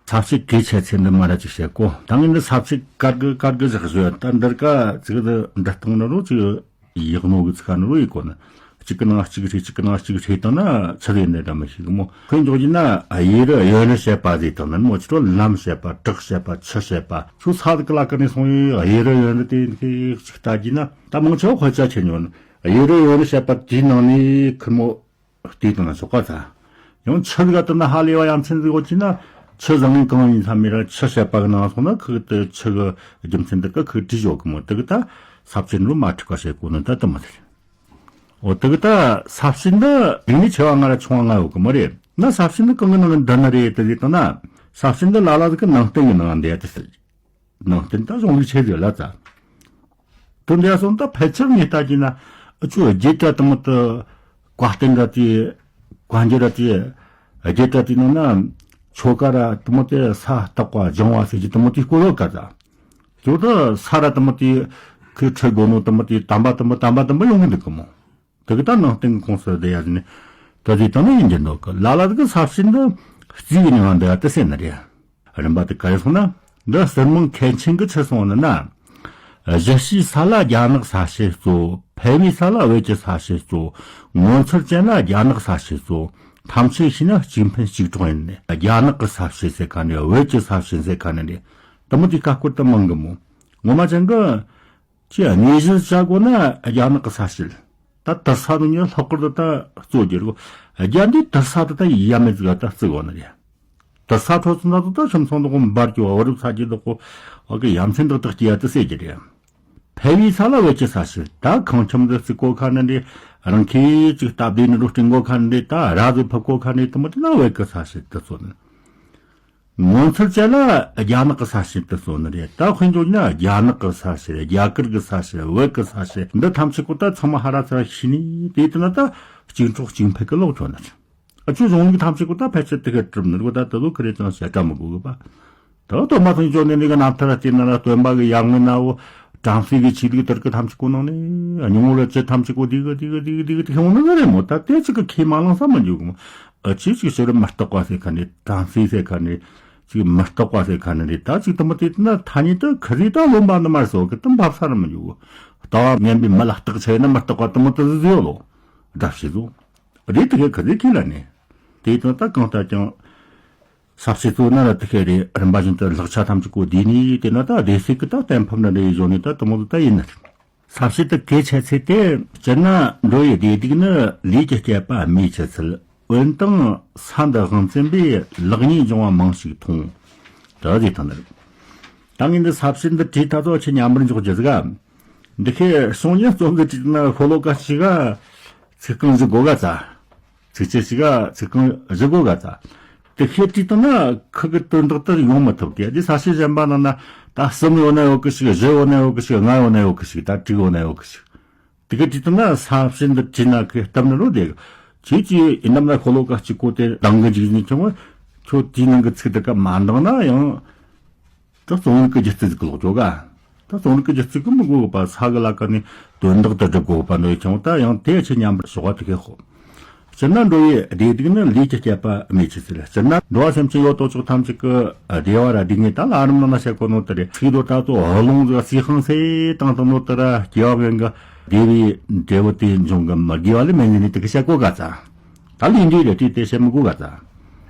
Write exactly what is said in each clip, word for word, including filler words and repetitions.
ས་བཤད་གལ་ཆེ་ཚེ་འདི་མ་ར་ཅིག་བཤད་གོ། ད་ངས་འདི་ས་བཤད་དཀར་གི་དཀར་གི་བཞག་བཞག་ད་འདིར་ཀ་ཅིག་འདི་འདི་སྟེང་ན་རོ་ཅིག་ཡག་ནོ་གི་ཚིག་ནོ་རོ་ཡི་གོ་ན། གཅིག་གི་ནང་གཅིག་བྲིས་གཅིག་གི་ནང་གཅིག་བྲིས་བཏང་ན་ཆི་རེད་ནི་འདྲ་མི་ཤེས་གི་མོ། ཁོས་འཇོག་གི་ན་གཡས་རུ་གཡོན་རུ་བཤད་པ་ཟིག་དང་ནི་མོ་ཅི་རོ་ལམ་བཤད་པ་བྲག་བཤད་པ་ཆུ་བཤད་པ་ཚུ་ས་དི་ཀི་ལ་ཀི་ནས་སོང་ཡོད། གཡས་རུ་གཡོན་རུ་དེ་འདི་གཅིག་ལྟ་གི་ན་ད་མང་ཆེ་བ་དཔེ་ཆ་ཆེ་ཉོ་ནི། གཡས་རུ་གཡོན་རུ་བཤད་པ་དེའི་ནང་ནས་ཁི་མོ། དེ་དང་ན་ཆོག་ག་ཚ། ཡང་ཆུ་ཟིག་དང་ན་ཧ་ལས་པ་ཡ་མཚན་ཟིག་ཡོད་ཀྱི་ན། ཆུ་བཟང་ངན་གང་ཡིན་ས་མེད་ར་ཆུ་བཤད་པ་གི་ནང་སོང་ན་ཁི་དེ་ཆུ་གི་རྒྱུ་མཚན་འདི་ཀ་ཁི་བྲིས་ཡོད་གི་མོ། དེ་གི་ད་ས་བཅད་འགྲོ་མ་འཁྲིག་པ་བཤད་གོ་ནི་ད་དུ་མ་ཟེར། འོ་དེ་གི་ད་ས་བཅད་འདི་རིག་གནས་ཆེ་བ་ལྔ་ར་ཆུང་བ་ལྔ་ཡོད་གི་མོ་རེད། ན་ས་བཅད་འདི་གང་གི་ནང་གི་འདི་ནི་རེད་དེ་ཟེར་དང་ན། ས་བཅད་འདི་ལ་ལ་ཟིག་གི་ནང་བསྟན་གི་ནང་འདི་ཡ་དེ་ཟེར། ནང་བསྟན་ད་གཞུང་ལུགས་ཆེ་ཟེར་ལ་ཙ། དོན་འདི་སོང་ད་ཕལ་ཆེར་ངས་ལྟ་གྱིན་ན་ཨ་ཆུ་རྒྱས་གྲྭ་དང་མོ་དུ་བཀའ་བསྟན་ར་དེ་བཀའ་འགྱུར་ར་དེ་རྒྱས་གྲྭ་དེ་ནང་ན་ཆོ་ག་ར་དུ་མོ་དེ་ས་བརྟག་པ་སྦྱང་བ་ཟེར་གྱི་དུ་མོ་དེ་བསྐོ་ཡོད་ག་ཙ། ཁྱོད་དུ་ས་ར་དུ་མོ་དེ་ཁོས་ཁྲི་དགོ་ནོ་དུ་མོ་དེ་དམ་པ་དུ་མོ་དམ་པ་དུ་མོ་ཡོང་གི་འདུག་གི་མོ། དེ་གི་ད་ནང་བསྟན་གི་ཁོངས་སུ་བསྡུ་ཡ་ནི་དེ་དེ་དང་ནི་ཡིན་གྱི་འདུག་གི། ལ་ལ་དེ་གི་ས་བཅད་འདི་རྩིས་གི་ནི་ང་འདི་ཡ་དེ་ཟེར་ནི་རེད། རིམ་པ་དེ་ག་རེ་སོང་ན། འདི་ཟུར་མང་མཁན་ཆེན་གི་ཆི་སོང་ནི་ན། གཞི་ཤེས་ས་ལ་རྒྱ་ནག་ས་བཤད་གཙོ། ཕལ་བའི་ས་ལ་བོད་ཀྱི་ས་བཤད་གཙོ། ངོ་མཚར་ཅན་ལ་རྒྱ་ནག་ས་བཤད་གཙོ། ཐམས་ཅད་ཤེས་ན་གཅིག་ཕན་གཅིག་གྲོགས་ཡིན་ནི། རྒྱ་ནག་གི་ས་བཤད་ཟེར་ཁ་ནི་བོད་ཀྱི་ས་བཤད་ཟེར་ཁ་ནི་རེད། དུ་མོ་དེ་ཀ་སྐོར་དུ་མང་གི་མོ། ངོ་མ་ཅན་གི་ཅི་གནས་གཞི་བྱ་དགོས་ན་རྒྱ་ནག་གི་ས་བཤད། ད་དུར་ས་ནང་ནས་ལྷག་པར་དུ་ད་གཙོ་རྒྱུ་རེད། རྒྱ་འདི་དུར་ས་དུ་ད་ཡ་མེད་ཟིག་ད་བརྩི་དགོས་ནི་རེད། དུར་ས་ཁྲོད་ཚོ་ན་དུ་ད་ཁྱིམ་ཚང་དུ་གོ་འབར་གྱི་བ་རུབ་ཚ་གྱི་དུ་གོ་བ་གི་ཡ་མཚན་དག་དག་སྐྱེ་ཡ་དུ་ཟེར་གྱི་རེད། ཕལ་བའི་ས་ལ་བོད་ཀྱི་ས་བཤད། ད་ཁང་ཁྱིམ་དུ་བརྩི་གོ་ཁ་ནི་རེད། རང་ཁྱི་ཅིག་སྟབས་བདེ་ནི་རུ་སྤྲིན་གོ་ཁ་ནི་རེད། ད་ར་ཟིག་ཕབ་གོ་ཁ་ནི་དུ་མོ་དེ་ན་བོད་ཀྱི་ས་བཤད་དུ་གཙོ་ནི། ངོ་མཚར་ཅན་ལ་རྒྱ་ནག་གི་ས་བཤད་དུ་གསོལ་ནི་རེད། ད་དཔེ་འཇོག་ན་རྒྱ་ནག་གི་ས་བཤད། རྒྱ་གར་གི་ས་བཤད། བོད་གི་ས་བཤད། འདི་ཐམས་ཅད་ཀོ་ད་ཚང་མ་ཧ་ར་ཚ་ར་ཤི་ནི་དེ་དུ་ན་ད་གཅིག་འཕྲོག་གཅིག་འཕེལ་གི་ལོག་ཆོག་ནི་རེད། ཨ་ཆུ་གཞུང་ལུགས་ཐམས་ཅད་ཀོ་ད་ཕལ་ཆེར་དེ་ག་གྲུབ་ནི་རེད། ད་དུ་ཁི་རེ་ཅང་བཤད་གྲ་མི་དགོས་གི་པ། ད་སྟོན་པ་ཚང་ཅོ་ནི་ནི་གི་རྣམ་ཐར་སྟེང་ན་ལ་སྟོན་པ་གི་ཡར་སྔོན་ན་བོ་བྲམ་ཟེ་གི་ཆོས་ལུགས་དར་གི་ཐམས་ཅད་ཀོ་ནང་ནས་ཉུང་ངུ་ལ་ཅི་ཐམས་ཅད་ཀོ་དེ་གི་དེ་གི་དེ་གི་དེ་གི་དེ་གི་ཡོང་ནི་གི་རེད་མོ། ད་དེ་ཅིག་གི་ཁས་མ་བླངས་ས་མི་འཇུག་གི་མོ། ཨ་ཆི་ཅིག་ཕྱི་རུ་མི་རྟག་པ་ཟེར་ཁ་ནས་བྲམ་ཟེ་ཟེར་ཁ་ནས་ཅིག་མི་རྟག་པ་ཟེར་ཁ་ནས་རེད། ད་ཅིག་དུ་མ་དེ་ན་ཐ་སྙད་དུ་ཁི་རེ་ད་རློམ་པ་ནི་མར་སོ་གི་དུ་འབབ་ས་ར་མི་འཇུག་གི། ལྟ་བ་ངན་པའི་མི་ལ་རྟག་ཆད་ན་མི་རྟག་པ་དུ་མ་དུ་ཟི་ཟི་ཡོད་ལོ། དགྲ་བྱེད་ཟོ། རེད་དུ་གི་ཁི་རེ་ཁས་ལ་ནས། དེ་དང་ད་གང་ལྟར་ཀྱང་། ས་བཅད་གཙོ་ན་ར་དུ་ཤེས་རེད། རིམ་པ་བཞིན་དུ་ལག་ཆ་ཐམས་ཅད་ཀོ་བསྡུས་ནས་དེ་ན་ད་སྡེ་སྲིད་ཀྱི་ད་གཏན་ཕབ་ན་རེ་བཟོ་ནས་ད་དུ་མོ་དུ་ད་ཡིན་ནི། ས་བཅད་དུ་གལ་ཆེ་ཚེ་དེ་སྤྱིར་ན་འགྲོ་བའི་བདེ་སྡུག་ནི་ལུས་ཀྱི་སྐྱེད་པ་སྨོས་ཅི་ཚུལ། འོན་ཏང་ས་འདི་དབང་བཙན་པས་ལེགས་ཉེས་འབྱུང་བ་མང་ཞིག་མཐོང་། ད་ཟེར་ཐང་ནི། ད་ངས་འདི་ས་བཅད་འདི་བྲིས་ད་ཚོ་ཆེ་ཉམས་པར་འཇོག་རྒྱུ་ཟིག་ག་འདི་ཁའི་གསུང་ཉན་རྩོམ་འདི་བྲིས་ན་ཤོ་ལོ་ཀ་ཞིག་ག་ཚིག་རྐང་བཞི་དགོས་ག་ཚ། ཚིགས་བཅད་ཞིག་ག་ཚིག་རྐང་བཞི་དགོས་ག་ཚ། དེ་ཤེས་བྲིས་བཏང་ན་ཁུ་གི་དོན་དག་དེ་ཡོང་མི་ཐུབ་གི། དེ་ས་བཤད་གཞན་པ་ནང་ན་ད་གསུམ་ཡོད་ན་ཡོད་གི་ཞིག་བཞི་ཡོད་ན་ཡོད་གི་ཞིག་ལྔ་ཡོད་ན་ཡོད་གི་ཞིག་ད་དྲུག་ཡོད་ན་ཡོད་གི་ཞིག་དེ་གི་བྲིས་བཏང་ན་ས་བཤད་འདི་བྲིས་ན་ཁི་སྟབས་ནི་རོ་དེ་ཁྱེད་ཀྱིས་ཡིན་ནམ་ན་ཤོ་ལོ་ཀ་གཅིག་གོ་དེ་འདང་གི་འཇིག་ནི་ཆུང་བ་ཁྱོད་དེའི་ནང་གི་ཚིག་དེ་ག་མ་འདང་ན་ཡང་། ད་རྩོམ་རིག་གི་སྒྱུ་རྩལ་ཟིག་གི་ལོག་འགྱོ་ག་ད་རྩོམ་རིག་གི་སྒྱུ་རྩལ་གི་མི་དགོས་པ་ས་གི་ལ་ཀ་ནས་དོན་དག་དུ་སྒྲུབ་དགོས་པ་འདོད་ཀྱང་ད་ཡང་དེ་ཆེ་མཉམ་པར་ཞོག་པ་དེ་གས་ཧོ། སྤྱིར་ན་འགྲོ་བའི་བདེ་སྡུག་ནི་ལུས་ཀྱི་སྐྱེད་པ་སྨོས་ཅི་ཚུལ། སྤྱིར་ན་འགྲོ་བ་སེམས་ཅན་ཡོད་དོ་ཅོག་ཐམས་ཅད་ཀྱི་བདེ་བ་ར་སྡུག་བསྔལ་ད་ལ་རིམ་ནང་ན་བཤད་གོ་ནོ་དེ་རེད། ཚིག་དོ་ད་ཚོ་ཧ་ལོང་ཟིག་ཟི་ཤིང་སེ་བཏང་བཏང་ནོ་དེ་ར་སྐྱེ་བ་ངན་གི་བདེ་བའི་འབྲས་བུ་དེ་འབྱུང་གི་མི་དགེ་བ་ལས་མེད་ནི་དེ་གི་བཤད་གོ་ག་ཚ། ད་ལུས་འདི་རེ་ཏི་དེ་བཤད་མི་དགོས་ག་ཚ།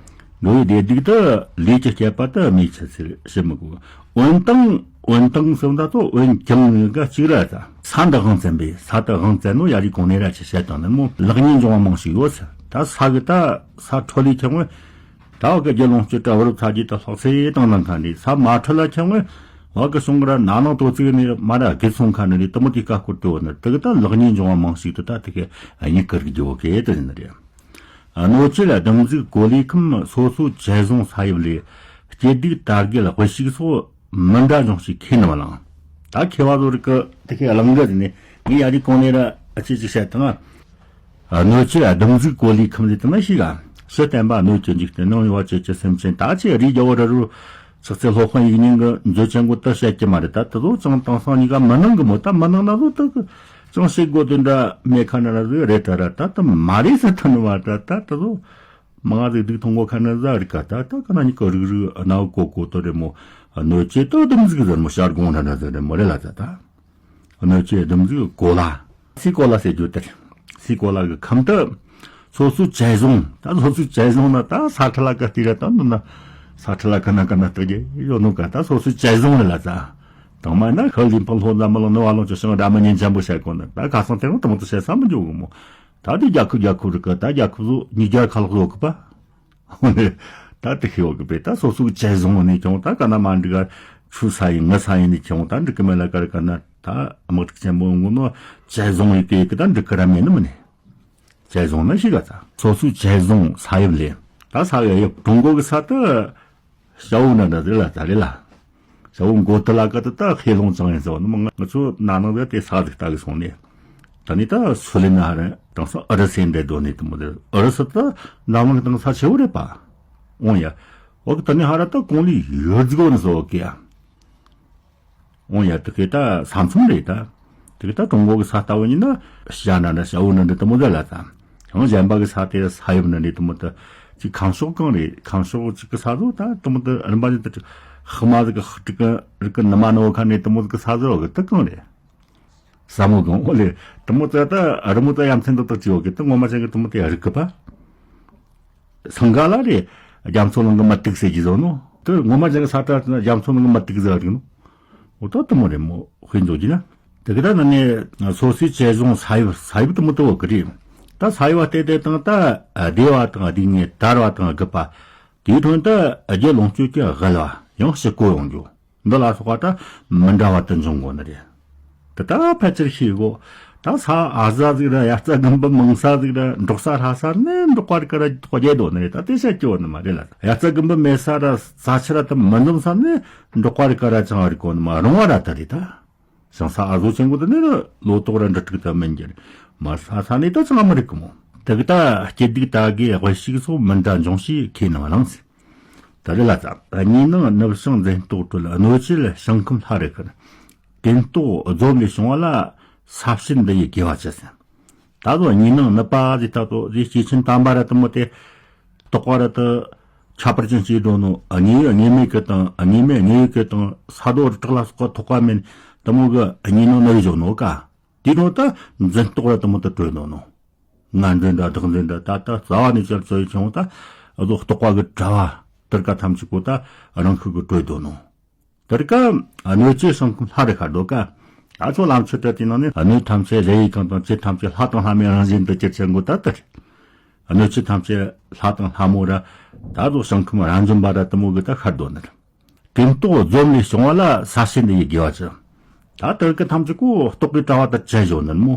འགྲོ་བའི་བདེ་སྡུག་དེ་ལུས་ཀྱི་སྐྱེད་པ་དེ་སྨོས་ཅི་ཚུལ་བཤད་མི་དགོས། འོན་ཏང་འོན་ཏང་གསུམ་ད་ཚོ་འོན་ཀྱང་ག་གཅིག་ར་ཚ། ས་འདི་དབང་བཙན་པས་ས་དེ་དབང་བཙན་ནོ་ཡ་རི་གོང་ནས་ར་ཆེ་བཤད་དང་ནི་མོ་ལེགས་ཉེས་འབྱུང་བ་མང་ཞིག་ཡོད་ཚུལ། ད་ས་གི་ད་ས་འཕྲོ་ལས་ཁྱེར་བས། ད་བ་གི་རྒྱུ་ལོངས་སྤྱོད་དྲ་བུ་རུ་ཚ་རྒྱུ་དེ་ལྷག་ཚེ་བཏང་ནང་ཁ་ནས་ས་མ་འཕྲོད་ལ་ཁྱེར་བས། བ་གི་གསུང་གི་ར་ན་ནང་དོ་ཚིག་ནས་མ་ར་སྒེར་སོང་ཁ་ནས་དུ་མོ་དེ་ཀ་སྐོར་དུ་བ་ནི་དེ་གི་ད་ལེགས་ཉེས་འབྱུང་བ་མང་ཞིག་ཏུ་ད་དེ་གི་གཉིས་ཀར་གི་རྒྱུ་བ་གི་དེ་ཡིན་ནི་རེད། གནོད་བྱེད་གདུང་འཛུགས་གོ་ལའི་ཁམས་སོ་སོའི་བྱད་བཟུང་ས་དབྱིབས་ལས་སྐྱེ་སྡིག་དར་རྒུད་དབུལ་ཞིག་སོགས་མི་འདྲ་འབྱུང་ཞིག་ཁས་ནི་མ་བླངས། ད་མཁས་པ་ཚོ་རིགས་ཀྱི་དེ་ཁས་བླངས་གི་ནི་ངས་ཡ་རི་གོང་ནས་ར་ཨ་ཅེ་ཅིག་བཤད་དང་། གནོད་བྱེད་གདུང་འཛུགས་གོ་ལའི་ཁམས་ཟེར་དེ་མ་ཤེས་ག་ཕྱི་བསྟན་པ་གནོད་ཀྱི་འཇིག་རྟེན་ནང་ཡོད་བ་ཅེ་ཅེ་སེམས་ཅན་ད་ཅེ་རིགས་རྒྱལ་བོ་ར་རུ་ཆགས་ཚེ་སློབ་དཔོན་ཡིག་རྙིང་གི་མཛོད་ཅན་གོ་ད་བཤད་ཀྱི་མ་རེད། ད་དེ་ཚོ་ཅང་དེང་སང་གཉིས་ཀ་མི་སྣང་གི་མོ། ད་མི་སྣང་ན་ཚོ་ད་གི་ཅང་བཤད་དགོས་དོན་འདྲ་མེད་ཁ་ན་ར་ཚོ་རེད་ད་ར། ད་ད་མ་རེད་ཟེར་ཐུབ་ནི་མ་རེད། ད་ད་དེ་ཚོ་ མང་ཟིག་སྡུག་ཐོང་གོ་ཁ་ན་ཟ་རིག་ག་ད་ད་ག་ན་ཉི་ག་རིག་རིག་ཨ་ན་གོ་གོ་ཏོ་རེ་མོ། ཨ་ནོ་ཅེ་ཏོ་དུམ་ཟིག་ཟེར་མོ་ཤར་གོང་ན་ན་ཟེར་རེ་མོ་རེ་ལ་ད་ད། ཨ་ནོ་ཅེ་དུམ་ཟིག་གོ་ལ། སི་གོ་ལ་ཟེར་རྒྱུ་དེ་རེད། སི་གོ་ལ་གི་ཁམས་ད། སོ་སོའི་བྱས་བཟུང་ད་སོ་སོའི་བྱས་བཟུང་ན་ད་ས་ཁྲ་ལ་ག་ཏི་ར་ད་ནུ་ན། ས་ཁྲ་ལ་ག་ན་ག་ན་ཏི་རྒྱ་ཡོད་ནོ་ག་ད་སོ་སོའི་བྱས་བཟུང་རེ་ལ་ད། དང་མ་ན་ཁ་ལིན་ཕ་ལྷོ་ཛ་མ་ལོ་ནུ་བ་ལོ་ཅོ་ཤང་ར་མ་ཉན་ཆེན་པོ་བྱས་གོ་ན་ད་ཁ་སང་དེ་རིང་དུ་མོ་དུ་བྱས་ས་མི་འཇོག་གི་མོ། ད་དེ་རྒྱལ་ཁབ་རྒྱལ་ཁབ་རིག་གི་ད་རྒྱལ་ཁབ་བཟོ་ཉིས་རྒྱལ་ཁ་ལག་བཟོ་གི་པ། ཧོ་ནི། ད་དེ་ཤེས་བ་གི་པས་ད་སོ་སོ་གི་བྱས་བཟུང་ནས་ཀྱང་ད་ག་ན་མ་འགྲིག་ག་ཆུ་ས་ཡིན་ངི་ས་ཡིན་ནས་ཀྱང་ད་འགྲིག་གི་མེད་ལ་ག་རེ་ག་ན་ད་དམག་འཁྲུག་ཆེན་པོ་ངོ་ནོ་བྱས་བཟུང་ཡི་གེ་གི་ད་འགྲིག་གི་ར་མེད་ནི་མིན་ནི། བྱས་བཟུང་ན་ཤི་ག་ད་སོ་སོའི་བྱས་བཟུང་ས་ཡིབ་ལས་ད་ས་ཡིབ་ཡིབ་ཀྲུང་གོ་གི་ས་ད། ཞའོ་ན་འདྲ་རེད་ལ་ད་རེད་ལ། ཞའོ་མགོ་ཏི་ལ་ཀ་ཏི་ད་ཧེ་ལོང་ཅང་ཡིན་ཟེར་བ་ནི་མ་ང་ཚོ་ན་ནང་ཟེར་དེ་ས་ཟིག་ལྟ་གི་སོང་ནས། ད་ནི་ད་སུ་ལེ་ན་ཧ་རེ་དང་སོ་ཨ་རི་སེ་འདྲེ་འགྲོ་ནས་དུ་མོ་དེ་ཨ་རི་སི་ད་འཛམ་གླིང་དང་ས་ཆེ་བོ་རེད་པ། འོང་ཡ། འོ་གི་ད་ནི་ཧ་ར་ད་གོང་ལི་ཡོད་ཟིག་བོ་ནི་ཟེར་བ་ཀི་ཡ། འོང་ཡ་དེ་གི་ད་ས་མཚམས་རེད་ད། དེ་གི་ད་ཀྲུང་གོ་གི་ས་ལྟ་བུ་ཡིན་ན་ཤ་ན་འདྲ་ཤ་བོ་ན་འདྲ་དུ་མོ་ད་ལ་ད། ཡང་གཞན་པ་གི་ས་དེ་ས་ཡོམ་ན་འདྲ་དུ་མོ་ད། ཅིག་ཁམས་ཕྱོགས་གང་རེད་ཁམས་ཕྱོགས་ཅིག་གི་ས་ཟོ་ད་དུ་མོ་ད་རིམ་པ་ཅིག་ད་ཧི་མ་ཟིག་གི་ཧི་ཀྲིག་གི་རིག་གི་ནི་མ་ནི་བོ་ཁ་ནས་དུ་མོ་ཟིག་གི་ས་ཟོ་གི་ད་གང་རེད། ས་མོ་གང་འོ་ལེ་དུ་མོ་ད་ད་རི་མོ་ད་ཡ་མཚན་ད་ད་ཅི་ཡོད་གི་ད་ངོ་མ་ཅན་གི་དུ་མོ་ད་ཡ་རིག་གི་པ། སང་ག་ལ་རེ། རྒྱ་མཚོ་ནང་གི་མུ་ཏིག་ཟེར་གྱི་བཟོ་ནོ། དེ་ངོ་མ་ཅན་གི་ས་ཁྲ་རྒྱ་མཚོ་ནང་གི་མུ་ཏིག་ཟེར་རིག་ནོ། འོ་ཏོ་དུ་མོ་རེ་མོ་དཔེ་འཇོག་གྱི་ན། དེ་གི་ད་ན་ནས་སོ་སོའི་བྱས་བཟུང་ས་ཡིབ་ས་ཡིབ་དུ་མོ་དུ་བོ་གི་རེད། ད་ས་ཡིབ་བ་དེ་དེ་དང་ད་བདེ་བ་དང་སྡུག་བསྔལ་དར་བ་དང་རྒུད་པ། དེའི་དོན་དུ་རྒྱུ་ལོངས་སྤྱོད་ཀྱི་དབུལ་བ་ཡང་ཕྱི་བཀོད་ཡོང་རྒྱུ། འདི་ལ་སོགས་པ་ད་མི་འདྲ་བ་དུ་འབྱུང་དགོས་ནི་རེད། དེ་ད་ཕལ་ཆེར་ཤེས་གོ། ད་ས་ཨ་ཟ་ཟིག་ར་ཡ་རྩ་དགུན་འབུ་མང་ས་ཟིག་ར་འབྲོག་ས་ལྷ་ས་ནས་འབྲོག་པ་རིག་ག་ར་ཐོག་རྒྱས་དོ་ནི་རེད་ད་དེ་བཤད་ཀྱི་བ་ནི་མ་རེད་ལ་ཡ་རྩ་དགུན་འབུ་མེད་ས་ར་ས་ཆུ་ར་དུ་མི་འཛོམས་ས་ནས་འབྲོག་པ་རིག་ག་ར་ཅང་རིག་གོ་ནི་མ་རུང་བ་ར་ད་རེད་ད། ཞང་ས་ཨ་ཟོ་ཆེན་པོ་དེ་ནས་ལོ་ཏོག་ར་འབྲི་དྲུག་ད་མི་འགྱུར་མ་ས་ས་ནས་ད་ཅང་མི་རིག་གི་མོ། དེ་གི་ད་སྐྱིད་སྡུག་ད་གི་དབུལ་ཕྱུག་སོགས་མི་འདྲ་འབྱུང་ཞེས་ཁས་ནང་བླངས་ཟེར། ད་རེ་ལ་ཙ། གཉིས་ནང་ནུབ་བྱང་འཛིན་རྟོག་གྲོལ། གནོད་བྱེད་ཞིང་ཁམས་ལྷ་རུ་ཤར། ཀུན་རྟོག་རྫོབ་ལས་བྱུང་བ་ལ་ས་བྱེད་འདི་ཡི་དགེ་བ་ཅི་ཟེར། ད་གཟོད་གཉིས་ནང་ནུབ་པ་ཟེར་ད་དོ་ཟེར་སྐྱེས་ཆེན་དམ་པ་ར་དུ་མོ་དེ། རྟོག་པ་ར་དུ། ཁྱད་པར་ཅན་སྐྱེས་འགྲོ་ནོ་དངོས་ཡོད་དངོས་མེད་ཀྱི་དང་དངོས་མེད་དངོས་ཡོད་ཀྱི་དང་ས་རྡོ་རི་བྲག་ལ་སོགས་པ་ཐོགས་པ་མེད་དུ་མོ་གི་གཉིས་ནང་ནུབ་བཞག་ནོ་ཀ། དེ་དོན་དུ་འཛིན་རྟོག་ར་དུ་མོ་དུ་གྲོལ་ནོ་ནོ། ང་འཛིན་དང་བདག་འཛིན་དང་ད་ལྟ་རྩ་བ་ནས་བཅར་ཚོད་ཆུང་ད་བཟོ་རྟོག་པ་གི་དྲ་བ་དེར་ཀ་ཐམས་ཅད་པོ་ད་རང་ཤུགས་ཀྱིས་གྲོལ་དོ་ནོ། དེར་ཀ་གནོད་བྱེད་ཞིང་ཁམས་ལྷ་རུ་ཤར་དོ་ཀ། ད་ཚོ་ལམ་ཆོད་དྲ་དེ་ནང་ནས་གནོད་ཐམས་ཅད་རེ་ཡི་གང་དང་བྱེད་ཐམས་ཅད་ལྷ་དང་ལྷ་མིན་རང་བཞིན་དུ་གྱུར་ཅན་གོ་ད་དེར། གནོད་བྱེད་ཐམས་ཅད་ལྷ་དང་ལྷ་མོ་ར་ད་ཚོ་ཞིང་ཁམས་རང་བྱུང་པ་ར་དུ་མོ་གི་ད་ཤར་དོ་ནི། ཀུན་རྟོག་རྫོབ་ལས་བྱུང་བ་ལ་ས་བྱེད་འདི་ཡི་དགེ་བ་ཅི། ད་དེར་ཀ་ཐམས་ཅད་ཀོ་རྟོག་གི་དྲ་བ་དུ་བཅད་བཞག་ནི་མོ།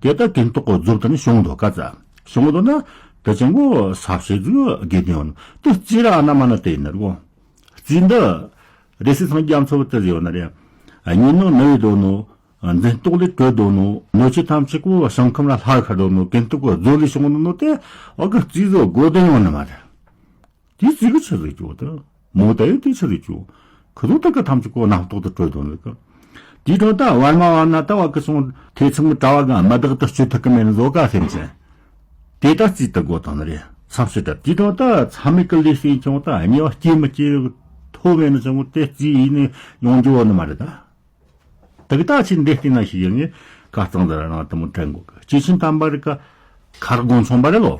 དེ་ལྟར་ཀུན་རྟོག་རྫོབ་དུ་ནི་བྱུང་དོ་ཀ་ཙ། བྱུང་དོ་ན་དེ་ཅན་གོ་ས་བྱེད་ཟིག་དགེ་དོན་ཡོང་ནི་དེ་རྩིས་ར་ཨ་ན་མ་ན་དེ་ཡིན་ནི་རེད་གོ། རྩིས་འདི། སྡེ་སྲིད་སངས་རྒྱས་མཚོ་བོད་དུ་ཟེར་ཡོད་ནི་རེད། གཉིས་ནང་ནུབ་ཡི་དོ་ནོ། འཛིན་རྟོག་ལས་གྲོལ་དོ་ནོ། གནོད་བྱེད་ཐམས་ཅད་ཀོ་ཞིང་ཁམས་ལ་ལྷ་ཤར་དོ་ནོ་ཀུན་རྟོག་གི་རྫོབ་ལས་བྱུང་ནོ་དེ་འོག་གི་རྩིས་བཟོ་དགོས་དོན་ཡོང་ནི་མ་རེད། དེའི་རྩིས་གི་ཆི་ཟིག་ཅོ་དང་། མོ་ད་ཡོད་དེ་ཆི་ཟིག་ཅོ། ཁུ་ཚོ་ད་གི་ཐམས་ཅད་ཀོ་རྣམ་རྟོག་ཏུ་གྲོལ་དོ་ནི་གི། དེའི་དོན་ད་བར་མ་བར་ན་ད་བ་གི་སོང་ཐེ་ཚོམ་གི་དྲ་བ་གི་མ་བདག་ཏུ་སྤྱོད་ཐུབ་གི་མེད་ནི་བཟོ་ག་སེམས་ཅན། དེ་ད་རྩིས་ཏུ་དགོས་དང་ནི་རེད་བསམ་ཤེས་ད་དེའི་དོན་ད་ཚ་མེད་གི་ལས་སེམས་ཀྱང་ད་དམྱལ་བ་སྐྱེ་མི་སྐྱེ་ཐོ་མེད་ནི་ཅང་དེ་རྩིས་ཡིན་ནི་ཡོང་རྒྱུ་བོ་ནི་མ་རེད་ད། དེ་གི་ད་ཕྱིར་འདི་བལྟས་ན་ཤེས་ཡོང་ངས་ཁ་རྩང་ཟ་ར་ནང་དུ་མོ་དྲན་དགོས་གི། སྐྱེས་ཆེན་དམ་པ་རིག་ག་ཁ་རོག་སྒོ་མཚུངས་པ་རེད་ལོ།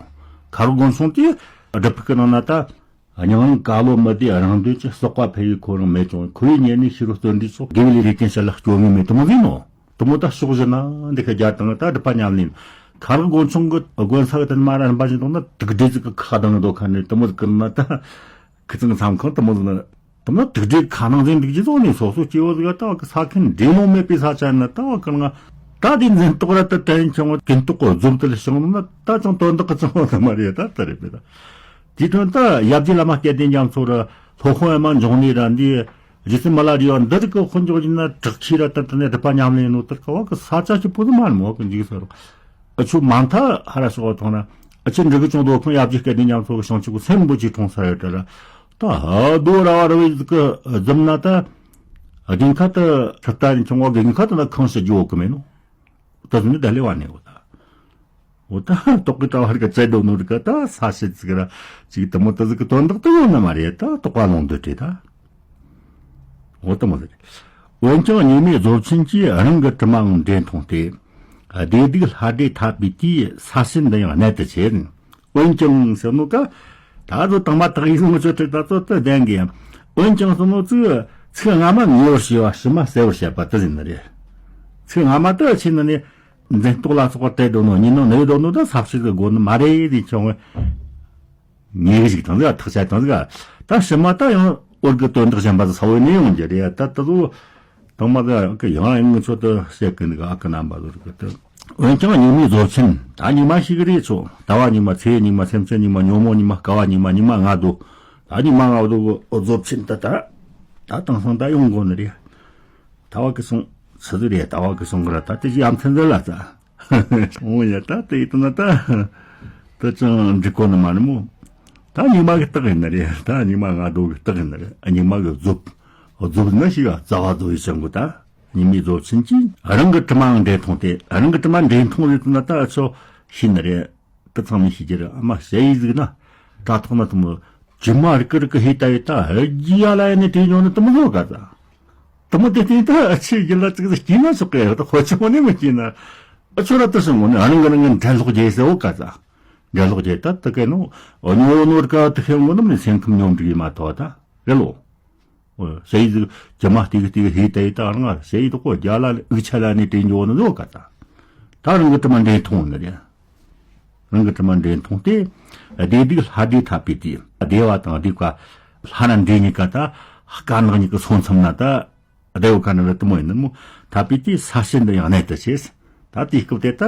ཁ་རོག་སྒོ་མཚུངས་དེ་སྒྲུབ་ཕུག་གི་ནང་ན་ད། སྙིང་རླུང་ག་ལོ་མི་བདེ་རང་འདོད་ཀྱི་བསགས་པ་འཕེལ་བའི་ཁོ་རང་མེད་ཀྱང་ཁོ་བོའི་ཉེ་གནས་ཤེས་རབ་བརྩོན་འགྲུས་སོགས་དགེ་བའི་ལས་རིགས་ཀྱི་བྱ་ལ་སྐྱོ་ངེས་མེད་དུ་མོ་ཟིན་ནོ། དུ་མོ་ད་ཕྱོགས་བཞི་ན་འདི་ཁ་རྒྱ་དང་ད་སྒྲུབ་པ་ཉམས་ལེན། ཁ་རོག་སྒོ་མཚུངས་གི་དགོན་ས་གི་དུ་མ་ར་རིམ་པ་བཞིན་དུ་ན་དུག་སྦྲུལ་ཟིག་གི་ཁ་དང་ནི་དོ་ཁ་ནས་དུ་མོ་ཟིག་གི་ན་ད། ཁི་ཚང་མཚམས་ཁང་དུ་མོ་ཟིག་ན། དུ་མོ་དུག་སྦྲུལ་ཁ་ནང་འཛིན་འདུག་ཅི་ཚོགས་ནས་སོ་སོ་སྐྱེ་བོ་ཟིག་ལྟ་བ་གི་ས་ཁན་འདྲེ་ལོང་མེད་པའི་ས་ཆ་ན་ལྟ་བ་གི་ང་། ད་དེ་འཛིན་རྟོག་ར་ད་དྲན་ཆང་བ་ཀུན་རྟོག་གི་རྫོབ་དེ་ལ་བྱུང་ན་ད་ཅང་དོན་དག་གི་ཚང་བ་ད་མ་རེད་ད་ད་རེད་པས་ད། དེའི་དོན་ད་ཡབ་རྗེ་བླ་མ་སྐལ་ལྡན་རྒྱ་མཚོ་ར་ལྷོ་དཔོན་ཨ་མ་འབྱུང་གནས་ར་འདི་རྗེ་བཙུན་མི་ལ་རས་པ་འདི་རིགས་ཀྱི་དཔོན་འཇོག་བཞིན་ན་དྲག་ཆེ་ར་ད་ད་ནས་སྒྲུབ་པ་ཉམས་ལེན་ནོ་ད་ག་བ་གི་ས་ཆ་གཅིག་པོ་དུ་མ་རེད་མོ་གི་འཇིགས་ས་རོགས། ཨ་ཆུ་མ་མཐའ་ཧ་ར་སོགས་ཐོང་ན། ཨ་ཆུ་འབྲི་གི་ཅུང་རྡོ་ཁང་ཡབ་རྗེ་སྐལ་ལྡན་རྒྱ་མཚོ་གི་བྱང་ཆུབ་ཀྱི་སེམས་པོ་ཅིག་འཁྲུངས་ས་ཡོད་དྲ་ར། ད་ཧ་རྡོ་ར་བ་ར་བའི་ཟིག་གི་འཛུམ་ན་ད། དགུན་ཁ་ད་ཁྲི་ལྟ་ནི་ཆུང་བ་དགུན་ཁ་ད་ན་ཁང་ཞིག་རྒྱུ་འོག་གི་མེད་ནོ། ད་ཟིན་ནི་ད་ལེ་བ་ནས་འོ་ད། འོ་ད་རྟོག་གི་གྲྭ་བ་རིག་ག་བཙལ་འགྲོ་ནོ་རིག་ག་ད་ས་ཤི་ཟིག་ར་ཅིག་དུ་མོ་དུ་ཟིག་གི་དོན་དག་ཏུ་ཡོང་ན་མ་རེད། ད་རྟོག་པ་ལོང་འདོད་དེ་ད། འོ་ད་མོ་ཟིག་འོན་ཀྱང་ཉི་མའི་རྫོབ་ཆེན་གྱིས་རང་གི་དྲི་མའང་འདྲེན་མཐོང་སྟེ། བདེ་སྡུག་ལྷ་འདྲེ་ཐ་པི་ཏིའི་ས་ཤི་འདི་ཡང་གནད་དུ་ཆེ། འོན་ཀྱང་ཟེར་ནོ་ཀ། ད་གཟོད་དང་མ་དག་ཡིག་ཟིག་ངོ་ཆོད་དྲི་ད་ཚོད་དུ་ལྡན་གི་ཡང་། འོན་ཀྱང་ཟེར་ནོ་ཚིག་ཚིག་སྔ་མ་ཉེ་བར་ཞུས་པ་ཕྱི་མ་གསལ་བར་བཤད་པ་དེ་ཟིན་ནི་རེད། ཚིག་སྔ་མ་དུ་ཕྱིན་ནི་ནི། འཛིན་རྟོག་ལ་སོགས་པ་དེ་དོ་ནོ་ཉིན་ནོ་ནི་དོ་ནོ་ད་ས་ཕྱི་གི་སྒོ་ནི་མ་རེད་ཟིན་ཆོག་ངེས་ཞིག་དང་ཟིག་ཐག་ཆད་དང་ཟིག་ད་ཕྱི་མ་ད་ཡང་འོར་གི་དོན་དག་གཞན་པ་ཟིག་ས་བོ་ནས་ཡོང་རྒྱུ་རེད། ད་ད་ཚོ་དང་མ་ཟིག་གི་ཡང་ཡང་ངི་ཚོ་དུ་བཤད་གི་འདུག་ཨ་ཁུ་རྣམ་པ་ཚོ་རིག་གི་དུ། འོན་ཀྱང་ཉི་མའི་རྫོབ་ཆེན་ད་ཉི་མ་ཞིག་རེད་ཆོག་ཟླ་བ་ཉི་མ་ཚེས་ཉི་མ་སེམས་ཅན་ཉི་མ་ཉོན་མོངས་ཉི་མ་སྐལ་བ་ཉི་མ་ཉི་མ་ལྔ་དོ། ད་ཉི་མ་ལྔ་དོ་གི་རྫོབ་ཆེན་ད་ད་ད་དེང་སང་ད་ཡོང་དགོ་ནི་རེད། ད་བ་གི་སོང་ཚི་ཟིག་རེད། ད་བ་གི་སོང་གི་ར་ད་དེ་ཞིག་ཡ་མཚན་ཟིག་ལ་ཙ། འོ་ཡ་ད་དེ་ཡིན་ན་ད་ད་ཅང་འགྲིག་གོ་ནི་མ་རེད་མོ། ད་ཉི་མ་གི་རྟགས་ཡིན་ནི་རེད། ད་ཉི་མ་ལྔ་དོ་གི་རྟགས་ཡིན་ནི་རེད། ཉི་མ་གི་རྫོབ་རྫོབ་ནི་ཞིག་རྩ་བ་རྫོབ་ཡི་ཅང་གོ། ད་ཉི་མའི་རྫོབ་ཆེན་གྱིས་རང་གི་དྲི་མའང་འདྲེན་མཐོང་སྟེ། རང་གི་དྲི་མ་འདྲེན་མཐོང་རེད་ན་ད་ཆོ་ཤེས་ནི་རེད། དེ་ཚང་མས་ཤེས་ཀྱི་རེད། ཨ་མ་ཞེ་ཡི་ཟིག་ན་དྲ་ཐོག་ན་དུ་མོ་ཇི་མ་རིག་གི་རིག་གི་ཧེ་ད་ཡི་ད་རྒྱ་ལ་ཡ་ནི་དེ་ཉོ་ནི་དུ་མོ་ཟོ་ག་ད། དུ་མོ་དེ་སྟེང་ད་ཨ་ཆེ་ཡི་ལ་ཙིག་ཙིག་སྐྱིད་ན་ཆོག་གི་ད་ཁོ་ཆི་མོ་ནི་མི་སྐྱིད་ན། ཨ་ཆོ་ར་དུ་སོང་ངོ་ནི་ཨ་ནི་ང་ནི་ང་འདྲེན་ལོག་རྒྱལ་ཟེར་འོ་ག་ད། འདྲེན་ལོག་རྒྱལ་ད་དུ་གས་ནོ་ཨ་ཉོ་ནོ་ར་ག་དུ་ཤེས་ངོ་ནི་མི་སེམས་ཁམས་ཉོ་འགྲིག་ཡི་མ་ཐོ་ད་རེད་ལོ། ཨོ་ཞེ་ཡི་ཟིག་ཇི་མ་སྟེ་གི་སྟེ་གི་ཧེ་ཏེ་ཡི་ད་རང་ང་ཞེ་ཡི་དོ་གོ་རྒྱ་ལ་ཨུ་ཆ་ལ་ནི་དྲན་འཇོག་ནི་ཟོ་ག་ད། ད་རང་གི་དྲི་མ་འདྲེན་མཐོང་ནི་རེད། རང་གི་དྲི་མ་འདྲེན་མཐོང་སྟེ། བདེ་སྡུག་ལྷ་འདྲེ་ཐ་པི་ཏི་བདེ་བ་དང་སྡུག་ག་ལྷ་ན་འདྲེ་གཉིས་ཀ་ད་དཀར་ནག་གཉིས་ཀ་སོ་མཚམས་ན་ད་བདེ་བ་ག་ན་ར་དུ་མོ་ཡིན་ནི་མོ། ཐ་པི་ཏི་ས་ཤི་འདི་ཡང་གནད་དུ་ཆེ། ད་དེའི་སྐབས་དེ་ད་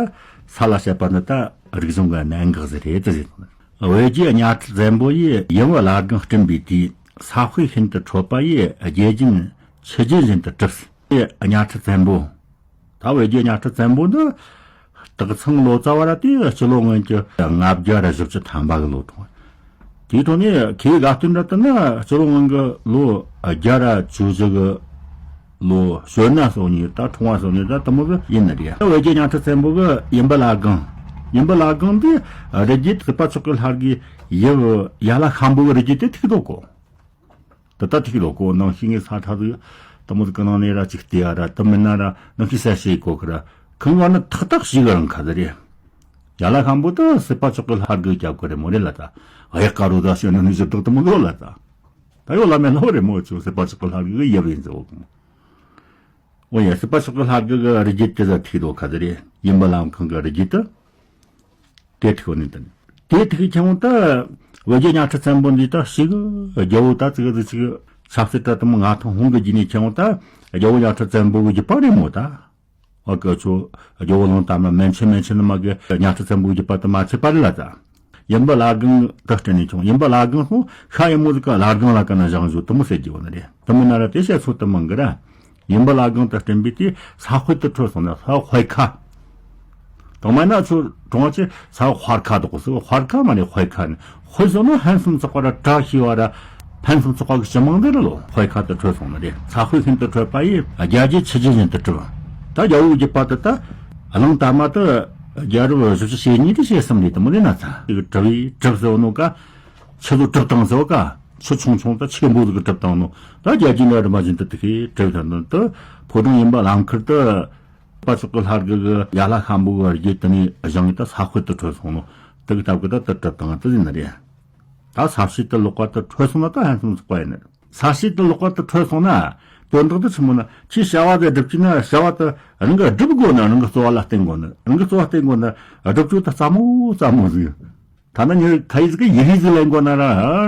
ས་ལ་བཤད་པ་ནི་ད་རིག་གཞུང་གི་གནད་འགག་ཟིག་རེད་དུ་ཟེར། བོད་རྒྱལ་གཉའ་ཁྲི་བཙན་པོ་ཡིས་ཡུམ་བླ་སྒང་སྤྲིན་པའི་དུས། ས་དཔེ་ཤིན་ཏུ་འཕྲོད་པ་ཡིས་བརྒྱལ་གྱིན་འཆི་རྒྱུན་བཞིན་དུ་གྲུབ། གཉའ་ཁྲི་བཙན་པོ། ད་བོད་རྒྱལ་གཉའ་ཁྲི་བཙན་པོ་འདི་སྟག་ཚང་ལོ་ཙཱ་བ་ར་དེ་སྤྱི་ལོ་སྔོན་གྱི་ལྔ་བརྒྱ་ར་བཞི་བཅུ་ཐམ་པ་གི་ལོ་ཐོང་། དེའི་ཐོག་ནས་ཁེ་དགའ་སྟོན་ར་དེ་ན་སྤྱི་ལོ་སྔོན་གྱི་ལོ་བརྒྱ་ར་བཅུ་བཞི་གི་ལོ་བྱོན་ན་སོང་ནི་ད་ཁྲོང་བ་སོང་ནི་ད་དུ་མོ་གི་ཡིན་ནི་རེད། ད་བོད་རྒྱལ་གཉའ་ཁྲི་བཙན་པོ་གི་ཡུམ་བུ་བླ་སྒང་། ཡུམ་བུ་བླ་སྒང་འདི་རི་རྒྱུད་སྲིད་པ་མཆོག་གི་ལྷ་རྒྱུད་ཡབ་ཡ་ལ་ཤམ་བུ་གི་རི་རྒྱུད་དེ་ཐུག་འདུག་གོ། ད་ལྟ་ཐུག་འདུག་གོ། ནང་ཤི་ངེ་ས་ཁྲ་ཟིག་དུ་མོ་གི་ནང་ནས་ར་ཅིག་བལྟས་ཡ་ར་དུ་མིན་ན་ར་ནང་ཤི་ས་ཤི་གོ་གི་ར་ཁང་བ་ནི་ཐག་ཐག་ཞིག་རང་ཁ་ཟིག་རེད། ཡ་ལ་ཤམ་བུ་ད་སྲིད་པ་མཆོག་གི་ལྷ་རྒྱུད་རྒྱབ་གི་རེད་མོ་རེད་ལ་ད། གཡག་དཀར་རོ་ད་ཤོད་ནི་ནི་ཞིབ་ཏོག་དུ་མོ་ལོ་ལ་ད། ད་ཡོ་ལ་མེ་ལོ་རེ་མོ་ཆུ་སྲིད་པ་མཆོག་གི་ལྷ་རྒྱུད་གི་ཡབ་ཡིན་ཟེར་འོ་གི་མོ། འོ་ཡ་སྲིད་པ་མཆོག་གི་ལྷ་རྒྱུད་གི་རི་རྒྱུད་དེ་ཟ་ཐིག་རྡོ་ཁ་ཟེར་རེད། ཡུམ་བུ་ལམ་ཁང་གི་རི་རྒྱུད་དེ། དེ་ཐིག་ནི་དེ་ནི་དེ་ཐིག་ཁྱེད་འོང་ད་བོད་རྒྱལ་གཉའ་ཁྲི་བཙན་པོ་འདི་ད་ཞིག་རྒྱལ་བོ་ད་ཙིག་ཙིག་ཆབ་སྲིད་དྲ་དུ་མོ་ང་ཐང་ཧུང་གི་རྒྱུད་ནས་ཁྱེད་འོང་ད་རྒྱལ་བོ་གཉའ་ཁྲི་བཙན་པོ་གི་རྒྱུད་པ་རེད་མོ་ད། ཨ་ཀ་ཆོ་རྒྱལ་བོ་ལུང་དམ་ལ་མན་ཆད་མན་ཆད་ནི་མ་གི་གཉའ་ཁྲི་བཙན་པོའི་རྒྱུད་པ་དུ་མ་ཆད་པ་རེད་ལ་ད། ཡུམ་བུ་བླ་སྒང་དུ་སྤྲད་ནས་བྱུང་། ཡུམ་བུ་བླ་སྒང་སོང་ཤ་ཡི་མོ་ཟིག་ག་བླ་སྒང་ལ་ཀ་ན་བཞེངས་བཞུགས་དུ་མོ་ཟེར་གྱི་བ་ནི་རེད། དུ་མོ་ན་ར་དེ་བཤད་ཚོད་དུ་མང་གི་ར། ཡུམ་བུ་བླ་སྒང་དུ་སྤྲིན་པའི་དུས་ས་དཔེ་དུ་འཕྲོད་སོང་ན་ས་དཔེ་ཁ། དང་མ་ན་ཚོ་གྲོང་ཆེ་ས་དཔེ་ཁ་དོག་སུ་དཔེ་ཁ་མ་ནི་དཔེ་ཁ་ནི། དཔེ་སོང་ན་ཕན་སུམ་ཚོགས་པ་ར་བཀྲ་ཤིས་པ་ར་ཕན་སུམ་ཚོགས་པ་གི་སྤྱི་མང་འདི་ར་ལོ་དཔེ་ཁ་དུ་འཕྲོད་སོང་ནི་རེད། ས་དཔེ་ཤིན་ཏུ་འཕྲོད་པ་ཡིས་རྒྱལ་རྒྱུད་འཆི་རྒྱུན་བཞིན་དུ་གྲུབ། ད་རྒྱལ་བོའི་རྒྱུད་པ་དུ་ད་གླང་དར་མ་དུ་རྒྱལ་རབས་བཞི་བཅུ་ཞེ་གཉིས་དུ་ཞེ་གསུམ་ལས་དུ་མོ་ལས་ན་ཚ་གྲུབ་བས་གྲུབ་ཟེར་བ་ནོ་ཀ་ཆུ་ལོ་གྲུབ་དང་ཟེར་བ་ཀ་ཆུ་ཆུང་ཆུང་དུ་ཆེན་པོ་ཟིག་གྲུབ་དང་ནོ། ད་རྒྱལ་རྒྱུད་ལ་རིམ་པ་བཞིན་དུ་དུ་ཤེས་གྲུབ་དང་ནོ་དུ་ཕོ་བྲང་ཡིན་པ་ལམ་ཁར་དུ། པ་ཚོགས་ཀྱི་ལྷ་རྒྱུད་ཀྱི་ཡ་ལྷ་ཤམ་བུ་གི་རྒྱུད་དུ་ནས་བཞེངས་ཏེ་ས་དཔེ་དུ་འཕྲོད་སོང་ནོ། དུ་གི་སྟབས་ཀྱི་ད་དུ་གྲུབ་དང་དུ་ཟིན་ནི་རེད། ད་ས་བྱི་དུ་ལོག་པ་དུ་འཕྲོད་སོང་ན་ད་ཕན་སུམ་ཚོགས་པ་ཡིན་ནི་རེད། ས་བྱི་དུ་ལོག་པ་དུ་འཕྲོད་སོང་ན་དོན་དག་དུ་ཆི་མོ་ན་ཁྱི་བྱ་བ་དེ་སྒྲུབ་ཀྱི་ན་བྱ་བ་དུ་རང་གི་སྒྲུབ་དགོས་ན་རང་གི་རྩོལ་བ་ལ་བརྟེན་དགོས་ནི་རང་གི་རྩོལ་བ་བརྟེན་དགོས་ན་སྒྲུབ་ཆོག་ད་རྩ་མོ་རྩ་མོ་ཟིག་ཐ་ན་ཉི་ཁ་ཡི་ཟིག་གི་ཡི་གེ་ཟིག་ལེན་དགོས་ན་ར་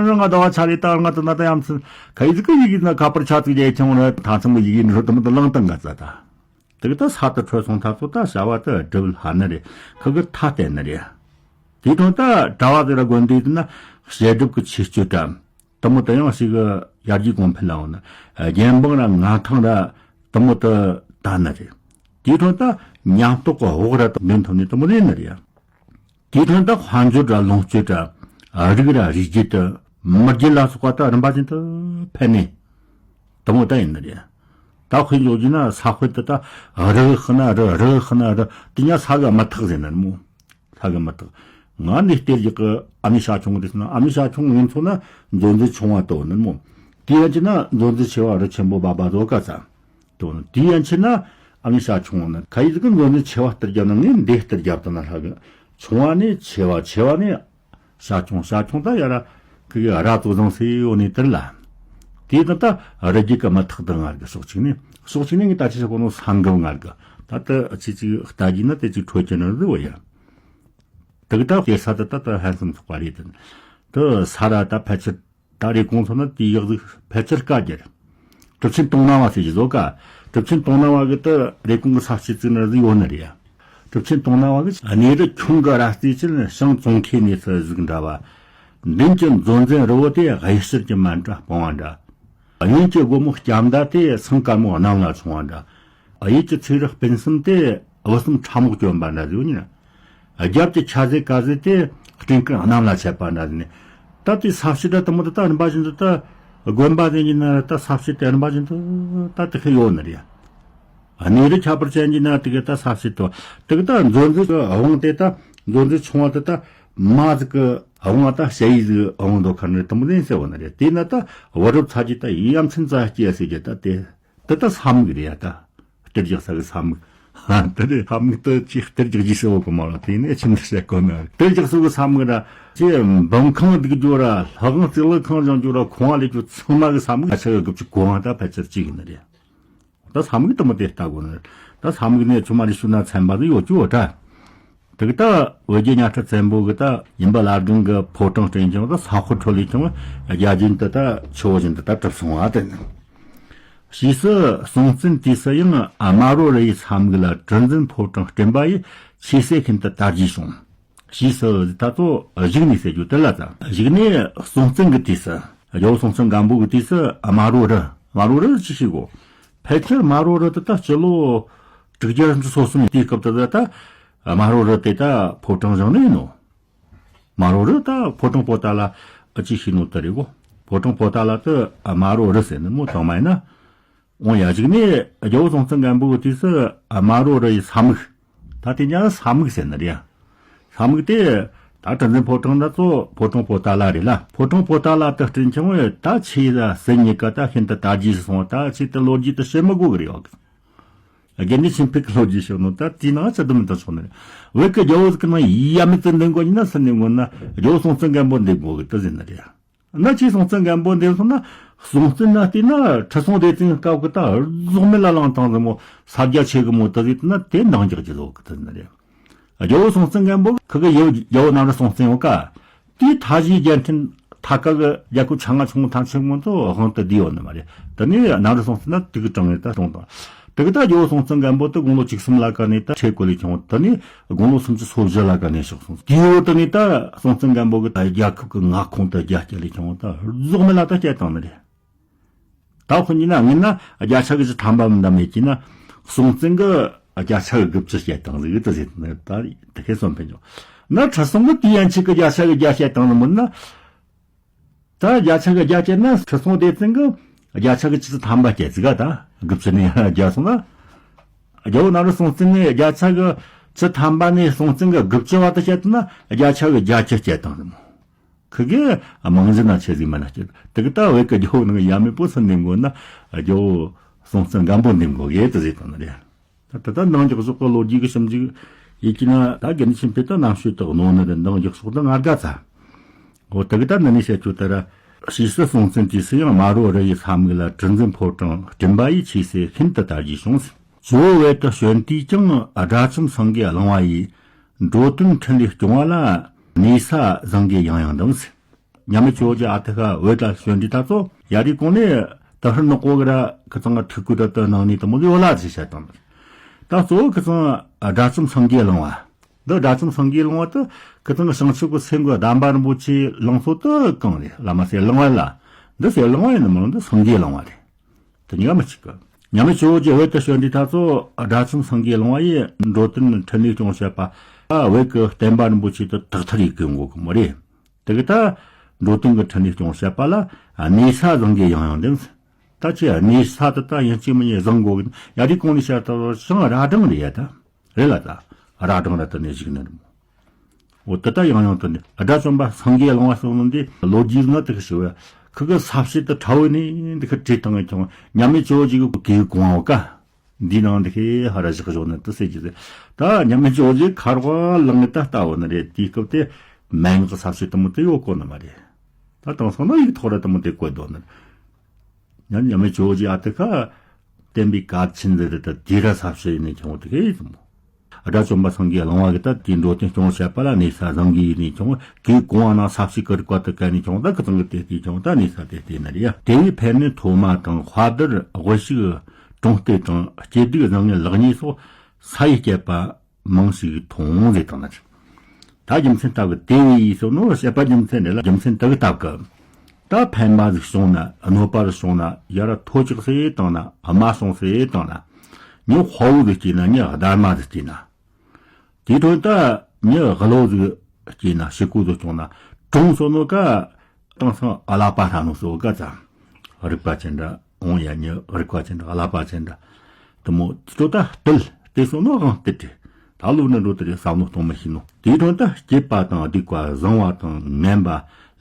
རང་ང་ཟླ་བ་ཆ་རེ་ད་རང་ང་དུ་ན་ད་ཡམ་ཚན་ཁ་ཡི་ཟིག་གི་ཡི་གེ་ན་ཁ་པར་ཆ་ཚིག་རྒྱལ་ཆུང་ར་ཐང་ཚང་མོ་ཡི་གེ་འགྲོ་དུ་མོ་དུ་ལང་དང་ག་ཙ་ད། དེ་གི་ད་ས་དུ་འཕྲོད་སོང་ཐག་ཚོ་ད་བྱ་བ་དུ་སྒྲུབ་ལྷ་ནི་རེད། ཁུ་གི་ཐ་བསྟན་ནི་རེད། དེའི་དོན་ད་གྲྭ་བ་དེ་ར་དགོན་སྡེ་དུ་ན་བཤད་སྒྲུབ་ཀྱི་ཆོས་སྤྱོད་དྲ་དུ་མོ་དུ་ཡང་ཞིག་གི་ཡར་རྒྱས་གོང་འཕེལ་ལ་འོང་ན་རྒྱན་འབངས་ར་ངན་ཐང་ར་དུ་མོ་དུ་ད་ནི་རེད། དེའི་དོན་ད་ཉམས་རྟོགས་ཀྱི་འོག་ར་དུ་འདོན་ཐུབ་ནི་དུ་མོ་རེད་ནི་རེད། དེའི་དོན་དུ་དཔལ་འབྱོར་ར་ལོངས་སྤྱོད་ར་རིགས་ར་རིགས་རྒྱུད་དུ་མི་རྒྱུད་ལ་སོགས་པ་དུ་རིམ་པ་བཞིན་དུ་འཕེལ་ནས་དུ་མོ་ད་ཡིན་ནི་རེད། ད་དཔེ་འཇོག་རྒྱུ་ན་ས་དཔེ་དུ་ད་རི་ཧི་ན་རི་རི་ཧི་ན་རི་དེ་ཉ་ས་ག་མི་ཐག་ཟེར་ནི་མོ། ཐ་གི་མི་ཐག་ང་འདི་གཏེར་རྒྱག་གི་ཨ་མྱེས་ཤ་ཆུང་འདི་ཟེར་ན། ཨ་མྱེས་ཤ་ཆུང་ངས་མཚོན་ན་མཛོད་འཛིན་ཆུང་བ་དོ་ནི་མོ། དེ་ཡན་ཆད་ན་མཛོད་འཛིན་ཆེ་བ་རི་ཆེན་པོ་སྦ་སྦ་བཟོ་ཀ་ཙ་དོ་ནི། དེ་ཡན་ཆད་ན་ཨ་མྱེས་ཤ་ཆུང་ནི། ཁ་ཡི་ཟིག་གི་མཛོད་འཛིན་ཆེ་བ་གཏེར་རྒྱབ་ན། ངས་འདི་གཏེར་རྒྱབ་དོ་ན་ལྷ་གི། ཆུང་བ་ནས་ཆེ་བ། ཆེ་བ་ནས་ཤ་ཆུང་། ཤ་ཆུང་ད་ཡ་ར་ཁི་གི་ར་ཙོ་བཟང་སེ་ཡོད་ནི་དེར་ལ། དེ་ད་ད་རི་རྒྱུད་གི་མི་ཐག་ད་ང་གི་ཕྱོགས་གཅིག་ནས། ཕྱོགས་གཅིག་ནས་ངས་ད་ཅི་ཞིག་གོ་ནོ་ས་འགུལ་ང་གི། ད་ད་ཅི་ཅིག་ལྟ་རྒྱུ་ན་དེ་ཅིག་འཕྲོད་ཀྱི་ནི་རི་བོ་ཡ། དེ་གི་ད་དེ་ས་ད་ད་ད་ཧན་སུམ་ཚོགས་པ་རེད། དེ་ད་ས་ར་ད་ཕལ་ཆེར་ད་རེ་གོང་ཚོ་ན་དེ་ཡག་ཟིག་ཕལ་ཆེར་བཀའ་རྒྱར། གྲུབ་ཆེན་དུང་སྣང་བ་ཟེར་གྱི་བཟོ་ཀ། གྲུབ་ཆེན་དུང་སྣང་བ་གི་ད་རེ་གོང་གི་ས་བྱི་ཚིག་ན་ཟིག་ཡོད་ནི་རེད་ཡ། གྲུབ་ཆེན་དུང་སྣང་བ་གི། གནས་རི་ཁྱུང་གི་ར་རྩེ་ཅན། བྱང་ཙོང་ཁའི་གནས་སུ་བཞུགས་འདྲ་བ། མདུན་གྱི་མཛོད་འཛིན་རི་བོ་དེ། གཡས་ཕྱིར་གྱི་མཎྜལ་སྤང་བ་འདྲ། གཡོན་གྱི་སྒོ་མོ་ལྕམ་མདའ་དེ། སེང་དཀར་མོ་གནམ་ལ་མཆོང་བ་འདྲ། གཡས་ཀྱི་ཚིགས་རི་སྤུན་གསུམ་དེ། བུ་གསུམ་ཁྲ་མོག་གྱོན་པ་འདྲ་ཟེར་ནི། རྒྱབ་ཀྱི་ཆ་ཟེ་ཀ་ཟེ་དེ། སྤྲིན་དཀར་གནམ་ལ་ཆད་པ་འདྲ་ཟེར་ནི། ད་དེ་ས་བྱི་ད་དུ་མོ་ད་ད་རིམ་པ་བཞིན་དུ་ད་དགོན་པ་ཟེར་གྱི་ན་ད་ས་བྱི་དེ་རིམ་པ་བཞིན་དུ་ད་དེ་ཁེ་ཡོད་ནི་རེད། གནས་རི་ཁྱད་པར་ཅན་གྱི་ན་དེ་གི་ད་ས་བྱི་དོ། དེ་གི་ད་མཛོད་འཛིན་གི་དབང་དེ། ད་མཛོད་འཛིན་ཆུང་བ་དེ་ད་མ་ཟིག་གི་དབང་ད་ཞ་ཡི་ཟིག་དབང་དོ་ཁར་ནི་དུ་མོ་ཟིན་ཟེར་བ་ནི་རེད། དེ་ན་ད་བུ་རབས་ཚ་གྱི་ད་ཡ་མཚན་ཙ་སྐྱེ་ཟེར་གྱི་ད་དེ། དེ་ད་ས་མིག་རེད་ཡ། ད་གཏེར་རྒྱག་ས་གི་ས་མིག་དེ་རེད། ས་མིག་དེ་ཅིག་གཏེར་རྒྱག་རྒྱུ་ཞེ་བོ་གི་མ་རེད། དེ་ནས་ཁྱིམ་དུ་བཤད་གོ་ནི་རེད། གཏེར་རྒྱག་ས་གི་ས་མིག་ར་ཅེ་འབུམ་ཁང་སྒྲིག་རྒྱུ་ར་ལྷ་ཁང་བརྩིགས་ལྷ་ཁང་བཞེངས་རྒྱུ་ར་ཁང་བ་ལས་རྒྱུ་ཚང་མ་གི་ས་མིག་བརྒྱ་ཆ་གི་དགུ་བཅུ་གོ་ལྔ་ད་ཕལ་ཆེར་གཅིག་ཡིན་ནི་རེད། ད་ས་མིག་དུ་མ་དེ་ལྟ་དགོས་ནི་རེད། ད་ས་མིག་ནས་ཆུ་མ་རེ་ཤུ་ན་ཚན་པ་དེ་ཡོད་རྒྱུ་འོ་ད། དེ་གི་ད་བོད་བརྒྱུད་གཉའ་ཁྲི་བཙན་པོ་གི་ད་ཡུམ་བུ་བླ་སྒྲུང་གི་ཕོ་བྲང་སྤྲིན་ཆུང་ད་ས་ཧོར་ཁྲོད་ལས་ཀྱང་རྒྱ་རྒྱུན་དུ་ད་ཆུ་བོ་བཞིན་དུ་ད་གྲུབ་སོང་བ་དེ། ཕྱིས་སུ་སྲོང་བཙན་དུས་སུ་ཡང་དམར་རོ་རི་ཡི་ས་མིག་ལ་གྲུ་འཛིན་ཕོ་བྲང་བསྐྲུན་པ་ཡི་ཆོས་སྲིད་ཤིན་ཏུ་དར་རྒྱས་བྱུང་། ཕྱིས་སུ་ད་ཚོ་བཞུགས་གནས་ཟེར་རྒྱུ་དེ་ལ་ད། བཞུགས་གནས་སྲོང་བཙན་གྱི་དུས་སུ། རྒྱལ་པོ་སྲོང་བཙན་སྒམ་པོ་གི་དུས་སུ་དམར་རོ་རི། དམར་རོ་རི་ཅི་ཞིག་གོ། ཕལ་ཆེར་དམར་རོ་རི་དེ་ད་སྤྱི་ལོ་དྲུག་བརྒྱ་སོ་གསུམ་དུས་སྐབས་དེ་ད་དམར་རོ་རི་དེ་ད་ཕོ་བྲང་བཞེངས་ནས་ཡིན་ནོ། དམར་རོ་རི་ད་ཕོ་བྲང་པོ་ཏ་ལ་ཨ་ཅི་ཤི་ནོ་ད་རེད་གོ། ཕོ་བྲང་པོ་ཏ་ལ་དེ་དམར་རོ་རི་ཟེར་ནི་མོ་དང་མ་ཡིན་ན། འོང་ཡ་གཅིག་ནས་རྒྱལ་པོ་སྲོང་བཙན་སྒམ་པོ་གི་དུས་སུ་དམར་རོ་རི་ཡི་ས་མིག་ད་དེ་ཉག་ས་མིག་ཟེར་ནི་རེད། ས་མིག་དེ་ད་གྲུ་འཛིན་ཕོ་བྲང་ད་ཚོ་ཕོ་བྲང་པོ་ཏ་ལ་རེད་ལ། ཕོ་བྲང་པོ་ཏ་ལ་དེ་སྤྲིན་ཆུང་བས་ད་ཆེས་ཟ་སྲིད་གཉིས་ཀ་ད་ཤིན་ཏུ་དར་རྒྱས་སུ་སོང་བ། ད་ཆེས་དེ་ལོ་རྒྱུས་དེ་བཤད་མི་དགོས་གི་རེད་བ། དགེ་འདུན་ཆོས་འཕེལ་གྱི་ལོ་རྒྱུས་ཤོད་ནོ་ད་དེའི་ནང་ཚད་དུ་མི་ད་ཆོག་ནི་རེད། བོད་ཀྱི་རྒྱལ་པོ་ཟིག་གི་ནང་ཡ་མི་ཚད་འདེམས་དགོས་ཡིན་ན་སུ་འདེམས་དགོས་ན་རྒྱལ་པོ་སྲོང་བཙན་སྒམ་པོ་འདེམས་དགོས་གི་དེ་ཟེར་ནི་རེད། ན་ཆེས་སྲོང་བཙན་སྒམ་པོ་འདེམས་སོང་ན། སྲོང་བཙན་ན་བལྟས་ན་ཁྲི་སྲོང་ལྡེ་བཙན་སྐབས་ཀྱི་ད་རྫོགས་མེད་ལ་ལངས་བཏང་ཟིག་མོ་ས་རྒྱ་ཆེ་གི་མོ་དེ་ཟིག་ན་དེ་འདང་རྒྱག་རྒྱུ་ཟོ་གི་དེ་ཟིག་ན་རེད། རྒྱལ་པོ་སྲོང་བཙན་སྒམ་པོ་ཁི་གི་ཡོ་རྒྱལ་པོ་གནམ་རི་སྲོང་བཙན་ཡོད་ཀ། དེའི་མཐའ་བཞིའི་རྒྱལ་ཕྲན་མཐའ་ཀ་གི་རྒྱལ་ཁབ་ཆ་ལྔ་ཆུང་ངུ་ཐམས་ཅད་མོ་ཚོ་དབང་དུ་བསྡུས་ཡོད་ནི་མ་རེད། དེ་ནས་གནམ་རི་སྲོང་བཙན་ན་དུག་གི་དྲངས་ནས་ད་གཏོང་དང་། དེ་གི་ད་རྒྱལ་པོ་སྲོང་བཙན་སྒམ་པོ་དེ་དགུང་ལོ་བཅུ་གསུམ་ལ་ཀ་ནས་ད་ཁྲི་སྐོར་ལས་བྱུང་། དེ་ནས་དགུང་ལོ་སུམ་ཅུ་སོ་བཞི་ལ་ཀ་ནས་གཤེགས་སོང་། དེའི་འོག་དེ་ནས་ད་སྲོང་བཙན་སྒམ་པོ་གི་ད་རྒྱལ་ཁབ་ཀྱི་མངའ་ཁོངས་དེ་རྒྱ་སྐྱེད་ལས་བྱུང་། ད་རྫོགས་མེད་ལ་ད་སྐྱེད་བཏང་ནི་རེད། ད་དཔེ་ཡིན་ན་ངས་ན་བརྒྱ་ཆ་གི་བཅུ་ཐམ་པ་མི་འདྲ་མེད་ཀྱི་ན་སྲོང་བཙན་གི་བརྒྱ་ཆ་གི་དགུ་བཅུ་སྐྱེད་བཏང་ཟིག་ད་ཟེར་ནི་ད་དེ་ཁའི་སོན་ཕན་ཆོག་ན་ཁྲི་སྲོང་གི་དུས་ཡན་ཆད་གི་བརྒྱ་ཆ་གི་བརྒྱ་སྐྱེད་བཏང་ནི་མིན་ན། ད་བརྒྱ་ཆ་གི་བརྒྱ་བྱས་ན་ཁྲི་སྲོང་ལྡེ་བཙན་གི་བརྒྱ་ཆ་གི་བཅུ་ཐམ་པ་བྱས་ཟིག་ག་ད་དགུ་བཅུ་ནས་བརྒྱ་སོང་ན། རྒྱལ་པོ་གནམ་རི་སྲོང་བཙན་ནས་བརྒྱ་ཆ་གི་བཅུ་ཐམ་པ་ནས་སྲོང་བཙན་གི་དགུ་བཅུ་བ་དུ་བྱས་ན་བརྒྱ་ཆ་གི་བརྒྱད་ཅུ་བྱས་བཏང་ནི་མོ། ཁི་གི་རྨང་གཞི་ན་ཆེ་ཟིག་མ་ན་སྐྱེ། དེ་གི་ད་བོད་གི་རྒྱལ་པོ་ནང་ཡ་མེད་པོ་སུ་འདེམས་དགོས་ན་རྒྱལ་པོ་སྲོང་བཙན་སྒམ་པོ་འདེམས་དགོས་གི་དུ་ཟིག་བཏང་ནི་རེད། ད་ད་ནང་འཇོག་ཟོག་གི་ལོ་རྒྱུས་ཀྱི་ཞིབ་འཇུག་ཡིན་གྱི་ན་ད་དགེ་འདུན་ཆོས་འཕེལ་ད་རྣམ་དཔྱོད་དུ་གནོད་ནི་རེད། ནང་འཇོག་ཟོག་ད་ང་དགའ་ཚ། འོ་དེ་གི་ད་འདི་ནས་བཤད་རྒྱུ་ད་ར། ཕྱིས་སུ་སྲོང་བཙན་དུས་སུ་ཡང་དམར་རོ་རི་ཡི་ས་མིག་ལ་གྲུ་འཛིན་ཕོ་བྲང་བསྐྲུན་པ་ཡིས་ཆོས་སྲིད་ཤིན་ཏུ་དར་རྒྱས་བྱུང་། ཇོ་བོ་དབལ་དུ་བྱོན་དུས་ཀྱང་དགྲ་བཅོམ་སེང་གེ་གླིང་བ་ཡིས་འགྲོ་དོན་འཕྲིན་ལས་སྐྱོང་བ་ལ་གནས་ས་བཟང་གི་ཡང་ཡང་འདེམས། མཉམ་མེད་ཇོ་བོ་རྗེ་ཨ་ཏི་ཤ་བོད་ལ་བྱོན་དུས་ད་ཚོ་ཡ་རི་གོང་ནས་ད་ཧར་ནག་པོ་གི་ར་ཁི་ཚང་ཐུག་གུ་ད་ད་ནང་ནས་ད་མོ་ཡོ་ལ་ཟིག་བཤད་དང་། ད་གཙོ་བོ་ཁི་ཚང་དགྲ་བཅོམ་སེང་གེ་གླིང་བ། འདི་དགྲ་བཅོམ་སེང་གེ་གླིང་བ་དེ་ཁི་ཚང་གི་བྱང་ཆུབ་ཀྱི་སེམས་ཀྱི་གདམས་པ་རིན་པོ་ཆེ་གླིང་ཚོ་དེ་གང་རེད། བླ་མ་ཟེར་གླིང་བ་ལ། འདི་ཟེར་གླིང་བ་ཡིན་ནི་མིན་འདི་སེང་གེ་གླིང་བ་རེད། དེ་གཉིས་ཀ་མི་གཅིག་གི། མཉམ་མེད་ཇོ་བོ་རྗེ་བོད་དུ་བྱོན་དུས་ད་ཚོ་དགྲ་བཅོམ་སེང་གེ་གླིང་བ་ཡིས་འགྲོ་དོན་འཕྲིན་ལས་སྐྱོང་བྱེད་པ། བོད་ཀྱི་བསྟན་པ་རིན་པོ་ཆེ་དེ་དག་ཐེར་ཡི་གི་མགོ་གི་མོ་རེད། དེ་གི་ད་འགྲོ་དོན་གྱི་འཕྲིན་ལས་སྐྱོང་བྱེད་པ་ལ་གནས་ས་བཟང་གི་ཡང་ཡང་འདེམས། ད་ཅི་གནས་ས་དེ་ད་ཡིན་གཅིག་མིན་གཉིས་བཟང་དགོས་གི། ཡ་དེ་གོང་ནས་བཤད་ད་ཅང་ར་གྲང་རེད་ཡ་ད། རེད་ལ་ད། ར་གྲང་ར་ད་ནས་ཞིག་ནི་རེད་མོ། འོ་དེ་ལྟ་ཡང་ཡང་དུ་ནི་དགྲ་བཅོམ་པ་སངས་རྒྱས་གླིང་པ་སོགས་ནི་འདི་ལོ་རྒྱུས་ན་དེ་གི་ཞུ་བ། ཁི་གི་ས་བཤད་དུ་ཁྲ་བོ་ནི་འདི་གི་བྲིས་བཏང་ངེ་ཀྱང་མཉམ་མེད་ཇོ་བོ་རྗེ་གི་གོས་གོང་བ་ཀ་འདི་ནང་འདི་གི་ཧ་ར་བཞག་བཞག་ནི་དུ་ཟེར་གྱི་ཟེར། ད་མཉམ་མེད་ཇོ་བོ་རྗེ་ཁ་རོག་ལངས་ངེ་ད་ལྟ་བོ་ནི་རེད། དེའི་སྐབས་དེ་མན་ངག་གི་ས་བཤད་དུ་མོ་དེ་ཡོད་གོ་ནི་མ་རེད། ད་དེང་སང་ན་ཡིག་ཐོག་ར་དུ་མོ་དེ་བཀོད་དོ་ནི། ཉན་ཉམས་མེད་ཇོ་བོ་རྗེ་ཨ་ཏི་ཁ་བསྟན་པའི་གལ་ཆེན་འདི་རེད། ད་དེ་ར་ས་བཤད་ནས་ཀྱང་དེ་གས་ཡིན་མོ། དགྲ་བཅོམ་པ་སངས་རྒྱས་གླིང་པ་གི་ད་དེའི་འགྲོ་དོན་སྐྱོང་བྱེད་པ་ལ་གནས་ས་བཟང་གི་ཡིན་ནས་ཀྱང་གི་གོང་བ་ན་ས་བཤད་ཀྱི་རིག་པ་དུ་བཀལ་ནས་ཀྱང་ད་གི་ཚང་གི་དེ་དེ་ཀྱང་ད་གནས་ས་དེ་དེ་ན་རེད་ཡ། དེ་བས་ཕན་ནི་ཐོག་མ་དང་དཔའ་བརྡར་དབུ་ཞུགས་གྲོང་སྟེ་དང་སྐྱེ་སྡིག་བཟང་ངན་ལེགས་ཉེས་སོགས་ས་ཡི་བསྐལ་པ། མང་ཞིག་མཐོང་ཟེར་དང་ན། ད་རྒྱུ་མཚན་ལྟ་བུ་དེ་བས་ཡིས་སོ་ནོ་བཤད་པ་རྒྱུ་མཚན་རེད་ལ། རྒྱུ་མཚན་དག་ལྟ་བུ་ད་ཕན་མ་ཟིག་བྱུང་ན་གནོད་པ་ཟིག་བྱུང་ན་ཡར་ཐོ་ཅིག་སེ་བཏང་ན་དམའ་སོང་སེ་བཏང་ན་མྱི་དཔའ་བོ་ཟིག་སྐྱེས་ན་མྱི་སྡར་མ་ཟིག་སྐྱེས་ན། དེའི་དོན་ད་མྱི་གློ་ཟིག་སྐྱེས་ན་ཤི་ཀུ་ཟིག་བྱུང་ན་གྲོང་སོ་ནོ་ཀ་དང་སང་ཨ་ལ་པ་ཧྲ་ནོ་སོ་ཀ་ཙ་རིག་པ་ཅན་འདྲ། འོང་ཡ་ཉི་རིག་པ་ཅན་འདྲ་ཀླ་པ་ཅན་འདྲ། དུ་མོ་དུ་ད་སྟིལ་དེ་སོང་ནོ་དབང་སྟེ་དྲི། ད་ལོ་ནི་འགྲོ་དེ་རེ་བསམ་བློ་གཏོང་མི་ཤེས་ནོ། དེའི་དོན་ད་སྐྱིད་པ་དང་སྡུག་པ་བཟང་བ་དང་ངན་པ་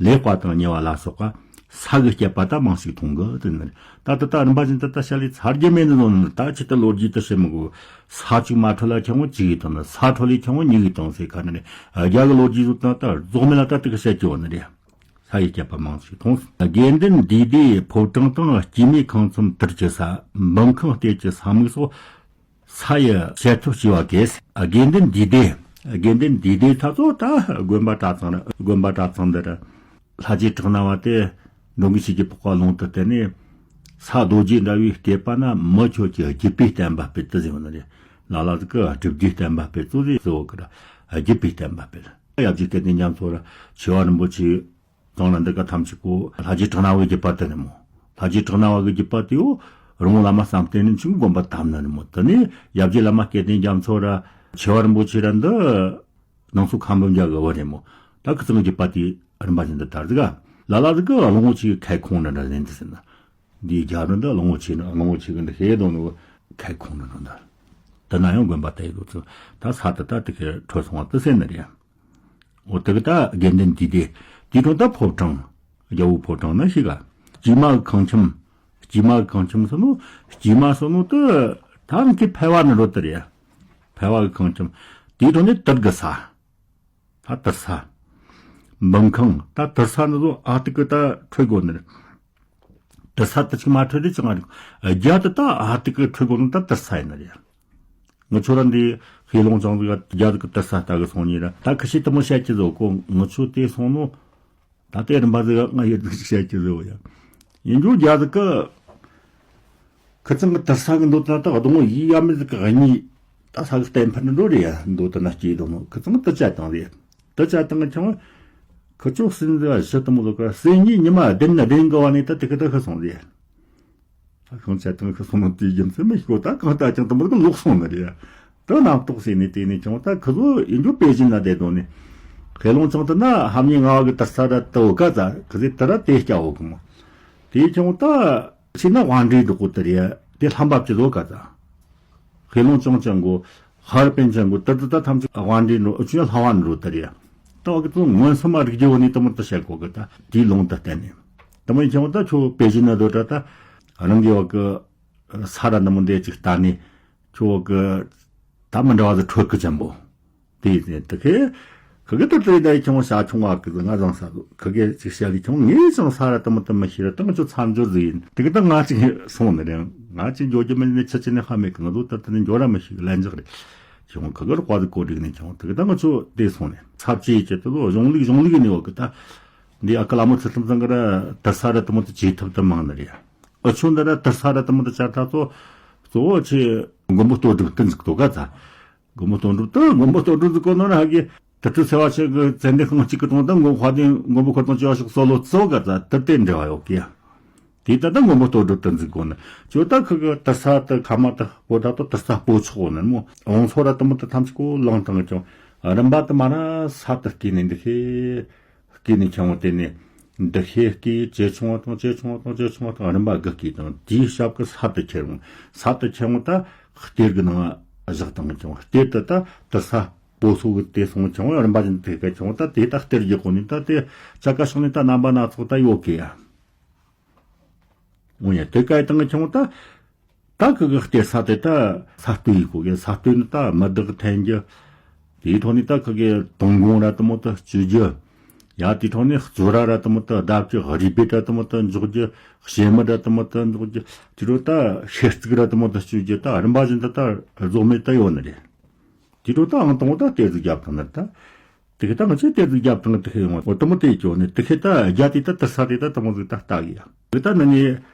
ལེགས་པ་དང་ཉེས་པ་ལ་སོགས་པ་ས་གི་སྐྱེད་པ་ད་མང་ཞིག་མཐོང་གི་དེ་ནི་ད་ད་ད་རིམ་པ་བཞིན་དུ་ད་བཤད་ལས་ཚར་རྒྱུ་མེད་ནི་ནོ་ནི། ད་ཅི་ད་ལོ་རྒྱུས་དུ་བཤད་མི་དགོས། ས་གཅིག་མ་འཕྲོད་ལ་ཁྱེད་ངོ་གཅིག་གིས་དང་ནི་ས་འཕྲོད་ལས་ཁྱེད་ངོ་གཉིས་གིས་དང་ཟེར་ཁ་ནི་རྒྱ་གི་ལོ་རྒྱུས་ཟོ་ད་ད་རྫོགས་མེད་ལ་ད་དེ་གི་བཤད་ཀྱི་བ་ནི་རེད། ས་ཡི་སྐྱེད་པ་མང་ཞིག་མཐོང་། དགེ་འདུན་འདུས་སྡེ་ཕོ་བྲང་དང་སྐྱེས་མའི་ཁང་ཚོམ་དར་གྱི་ས། འབུམ་ཁང་གཏེར་གྱི་ས་མིག་སོགས་ས་ཡི་བྱེད་ཐབས་སྐྱེ་བ་གས། དགེ་འདུན་འདུས་སྡེ། དགེ་འདུན་འདུས་སྡེ་ད་ཚོ་ད་དགོན་པ་གྲྭ་ཚང་ར་དགོན་པ་གྲྭ་ཚང་འདི་ར་ལྷ་རྗེ་གྲགས་སྣང་བ་དེ་འགྲོ་མགོན་ཆོས་ཀྱི་འཕགས་པ་ལུང་དུ་བསྟན་ནས་ས་རྡོ་རྗེ་འདྲ་བའི་སྐྱེས་པ་ན་མི་ཁྱོད་ཀྱི་བརྒྱུད་པའི་བསྟན་པ་སྤེལ་དུ་ཟེར་བ་ནི་རེད། ལ་ལ་ཟིག་གི་སྒྲུབ་བརྒྱུད་བསྟན་པ་སྤེལ་ཚོ་ཟེར་ཟེར་བ་གི་ར་བརྒྱུད་པའི་བསྟན་པ་སྤེལ། ཡབ་རྗེ་སྐལ་ལྡན་རྒྱ་མཚོ་ར་ཆེ་བ་རིན་པོ་ཆེ་དང་ལ་འདི་ག་ཐམས་ཅད་པོ་ལྷ་རྗེ་གྲགས་སྣང་བའི་བརྒྱུད་པ་དེ་ནི་མོ། ལྷ་རྗེ་གྲགས་སྣང་བ་གི་བརྒྱུད་པ་དེའོ་རི་མོ་བླ་མ་བསམ་གཏན་རིན་ཆེན་དགོན་པ་བཏབ་ནི་ནི་མོ། དེ་ནི་ཡབ་རྗེ་བླ་མ་སྐལ་ལྡན་རྒྱ་མཚོ་ར་ཆེ་བ་རིན་པོ་ཆེ་ར་འདི་ནང་སོ་ཁམས་བུམ་རྒྱ་གི་བུ་རེད་མོ། ད་ཁི་ཚང་གི་བརྒྱུད་པ་དེ་རིམ་པ་བཞིན་དུ་དར་ཟིག་ག་ལ་ལ་ཟིག་གི་གླང་པོ་ཆེ་གི་ཁལ་ཁོང་ནི་འདྲ་ཟིན་དུ་ཟིན་ན། འདིའི་རྒྱབ་རུ་འདི་གླང་པོ་ཆེ་ནི་གླང་པོ་ཆེ་གི་འདི་ཤེས་དོན་ནི་ཁལ་ཁོང་ནི་འདྲ་འདི། དེ་ན་ཡང་དགོན་པ་དེ་ཡི་ལོ་ཚོ་ད་ས་དེ་ད་དེ་ཁའི་འཕྲོད་སོང་བ་དེ་ཟེར་ནི་རེད། འོ་དེ་གི་ད་དགེ་འདུན་འདུས་སྡེ། དེའི་དོན་ད་ཕོ་བྲང་། རྒྱལ་པོའི་ཕོ་བྲང་ནི་ཞིག་ག་སྐྱེས་མ་གི་ཁང་ཁྱིམ། སྐྱེས་མ་གི་ཁང་ཁྱིམ་སོ་ནོ། སྐྱེས་མ་སོ་ནོ་དེ་ཐང་གི་ཕལ་བ་ནི་རོ་དེ་རེད། ཕལ་བ་གི་ཁང་ཁྱིམ། དེའི་དོན་ནི་དར་གི་ས། ད་དར་ས། འབུམ་ཁང་ད་དར་ས་ནི་ཟོ་ཨ་ཏི་ཀི་ད་འཕྲོད་དགོ་ནི་རེད། དར་ས་དེ་ཅིག་མ་འཕྲོད་དེ་ཅང་རེད། རྒྱ་དེ་ད་ཨ་ཏི་ཀི་འཕྲོད་དགོ་ནི་ད་དར་ས་ཡིན་ནི་རེད། ང་ཚོ་ར་འདི་ཧེ་ལོང་ཅང་ཟིག་རྒྱ་ཟིག་གི་དར་ས་ལྟ་གི་སོང་ཉིན་ར་ད་ཁི་ཤི་དེ་མོ་བཤད་ཀྱི་ཟོ་གོ་ང་ཚོ་དེ་སོང་ནོ། ད་ལྟའི་རིམ་པ་ཟིག་ང་ཡོད་ཟིག་བཤད་ཀྱི་ཟོ་ཡ། ཡིན་རྒྱུ་རྒྱ་ཟིག་གི་ཁི་ཚང་གི་དར་ས་གི་འདོད་ན་ད་གདོང་ཡི་ཡ་མི་ཟིག་གི་གཉིས་ད་ས་གི་བསྟན་ཕར་འགྲོ་རེ་ཡ་འདོད་ན་སྐྱེས་དོ་ནོ་ཁི་ཚང་གི་དར་ཆ་དང་རེ་དར་ཆ་དང་གི་ཆང་ཁི་ཆོ་སྲིན་ཟིག་བཞི་དུ་མོ་ལོ་ཀ་སྲིན་གཉིས་ཉི་མ་བདུན་ན་བདུན་གི་བ་ནས་ད་དེ་གི་ད་ཁི་སོང་རེ། ད་ཤོང་ཆ་ཐང་ཁི་སོང་ནོ་དེའི་རྒྱུ་མཚན་མི་ཤེས་གོ་ད་གང་ལྟ་ཀྱང་དུ་མར་གི་ལོག་སོང་ནི་རེད། ད་རྣམ་རྟོག་ཟེར་ནས་དེ་ནས་ཀྱང་ད་ཁི་ཚོ་ཡིན་རྒྱུ་པེ་ཅིན་ན་བསྡད་དོ་ནི། ཧེ་ལོང་ཅང་དུ་ན་ཧམ་ཉི་ང་བ་གི་དར་ས་ར་ཏོ་ག་ཙ་ཁི་ཚེ་དར་ར་དེ་སྐྱ་བོ་གི་མོ། དེ་ཀྱང་ད་ཕྱི་ན་དབང་འདྲེན་འདུག་གོ་དེ་རེད་དེ་ལྷམ་པ་བཅུ་ལོ་ག་ཙ། ཧེ་ལོང་ཅང་ཅང་གོ། ཧར་པན་ཅང་གོ་དར་དུ་ད་ཐམས་ཅད་དབང་འདྲེན་འགྲོ་ཨུ་ཆུ་ཡ་ལྷ་བ་འགྲོ་དར་ཡ། ད་བ་གི་ཚོ་མངོན་སུམ་མ་རིག་རྒྱུ་བོ་ནི་དུ་མར་དུ་བཤད་གོ་གི་ད་དེའི་ལུང་དུ་བསྟན་ནས། དུ་མ་ཡིན་ཀྱང་ད་ཁྱོད་པེ་ཅིན་ན་སྡོད་ད་ད་རང་གི་བ་གི་ས་ར་འདི་མོ་འདི་ཅིག་ལྟ་ནས་ཁྱོད་བ་གི་ད་མི་འདྲ་བ་ཟིག་འཕྲོད་གི་ཅན་པོ། དེ་ཡིན་ཟེར་དེ་ཁེ། ཁི་གེ་ད་དེ་ད་ཡི་ཁྱོད་བྱ་ཁྱོད་བ་གི་ང་བཟང་ས་ཁི་གེ་ཅིག་བཤད་ལི་ཁྱོད་ངས་ཅང་ས་ར་དུ་མ་དུ་མ་ཤེས་ར་ད་ང་ཚོ་མཚམས་སྦྱོར་ཟིག་ཡིན་དེ་གི་ད་ང་ཅིག་སོང་ནི་རེད། ང་ཅིག་འཇོག་རྒྱུ་མིན་ནི་ཆི་ཆི་ནི་ཧ་མེད་གི་ང་ཚོ་ད་ད་ནི་འཇོག་ར་མི་ཤེས་གི་ལན་འཇགས་རེད། ཁྱོད་ཁི་གེ་ར་བ་གི་གོ་སྒྲིག་ནི་ཁྱོད་དེ་གི་ད་ང་ཚོ་དེ་སོང་ནི་ཚབ་ཅི་ཡི་ཅི་དུ་ལོ་གཞུང་ལུགས་གཞུང་ལུགས་ནི་བ་གི་ད་འདི་ཨ་ཀ་ལ་མོ་ཚུལ་ཁྲིམས་ཚང་གི་ར་དར་ས་ར་དུ་མ་དུ་ཇེ་ཐུབ་དུ་མང་ནི་རེད། ཨ་ཆོ་འདི་ར་དར་ས་ར་དུ་མ་དུ་ཆ་ད་ཚོ་གཙོ་བོ་ཆེ་མགོན་པོ་སྟོད་སྒྲུབ་ཏུ་འཛུགས་དོ་ག་ཚ། མགོན་པོ་སྟོད་སྒྲུབ་ཏུ་མགོན་པོ་སྟོད་སྒྲུབ་འཛུགས་གོ་ནོ་ར་ཧ་གི་དུར་ཁྲོད་ཚེ་བ་ཆེ་གི་ཙན་དན་ཤིང་གཅིག་གི་དྲུང་དུ་མགོན་དཔལ་ལྡན་མགོན་པོ་འཁོར་དང་བཅས་པ་ཞིག་གསོལ་ལོ་གཙོ་ག་ཚ་དུར་དེ་འབྲེལ་བ་ཡོད་གི། དེ་ད་ལྟ་མགོན་པོ་སྟོད་སྒྲུབ་ཏུ་འཛུགས་གོ་ནི་ཅོ་ད་ཁི་གི་དར་ས་དུ་ཁ་མ་དུ་པོ་ད་དུ་དར་ས་སྤོ་ཆོག་གོ་ནི་མོ་འོང་ཚོ་ར་དུ་མོ་དུ་ཐམས་ཅད་གོ་ལང་དང་གི་ཅོ་རིམ་པ་དུ་མ་ར་ས་དུ་སྐྱེས་ནི་འདི་ཤེས། སྐྱེས་ནས་ཁྱེར་འོང་དེ་ནས་འདི་ཤེས་སྐྱེས་ཇེ་ཆུང་བ་དང་ཇེ་ཆུང་བ་དང་ཇེ་ཆུང་བ་དང་རིམ་པ་དགུ་སྐྱེས་དང་དེའི་ཞབས་ཀྱི་ས་དུ་ཁྱེར་འོང་ས་དུ་ཁྱེར་འོང་ད་གཏེར་གྱི་ནང་བཞག་དང་ཀྱང་གཏེར་དུ་ད་དུ་ས་ པོ་སོ་གི་དེ་སོང་ཆུང་རིམ་པ་བཞིན་དེ་ག་ཆུང་ད་དེ་ད་གཏེར་རྒྱག་གོ་ནི་ད་དེ་ཅ་ག་ཤོག་ནི་ད་རྣམ་པ་སྣ་ཚོགས་ད་ཡོད་གི་ཡ། འོ་ཡ་དེ་ག་ཡི་སྟེང་གི་ཆུང་ད། ད་ཁི་གི་གཏེར་ས་དེ་ད་ས་སྟོད་ཡིན་གོ་གི། ས་སྟོད་ནི་ད་མི་བདག་འཐེན་རྒྱུ། དེའི་ཐོག་ནས་ད་ཁི་གི་དོང་དགོང་ར་དུ་མོ་ད་སྤྱོད་རྒྱུ། ཡ་དེའི་ཐོག་ནས་གཙོད་ར་ར་དུ་མོ་ད་བརྡབ་ཀྱི། རུས་སྦལ་ར་དུ་མོ་ད་འཇོག་རྒྱུ། བྱེ་མི་ར་དུ་མོ་ད་འཇོག་རྒྱུ། དེ་རུ་ད་ཤེལ་རྩིག་ར་དུ་མོ་ད་སྤྱོད་རྒྱུ། ད་རིམ་པ་བཞིན་དུ་ད་རྫོགས་མེད་ད་ཡོད་ནི་རེད། དེ་རུ་ད་ཨང་དང་པོ་ད་གཏེར་ཟིག་རྒྱབ་ཐང་ནི་ད། དེ་གི་ད་ང་ཚོས་གཏེར་ཟིག་རྒྱབ་ཐང་དེ་ཁེ་ཡོང་བ་དུ་མོ་དེ་ཡི་ཅོ་ནི་དེ་ཁེ་ད་རྒྱ་དེ་ད་དུར་ས་དེ་ད་དུ་མོ་ཟིག་ད་ལྟ་གི་ཡ། དེ་ད་ནི་ནི་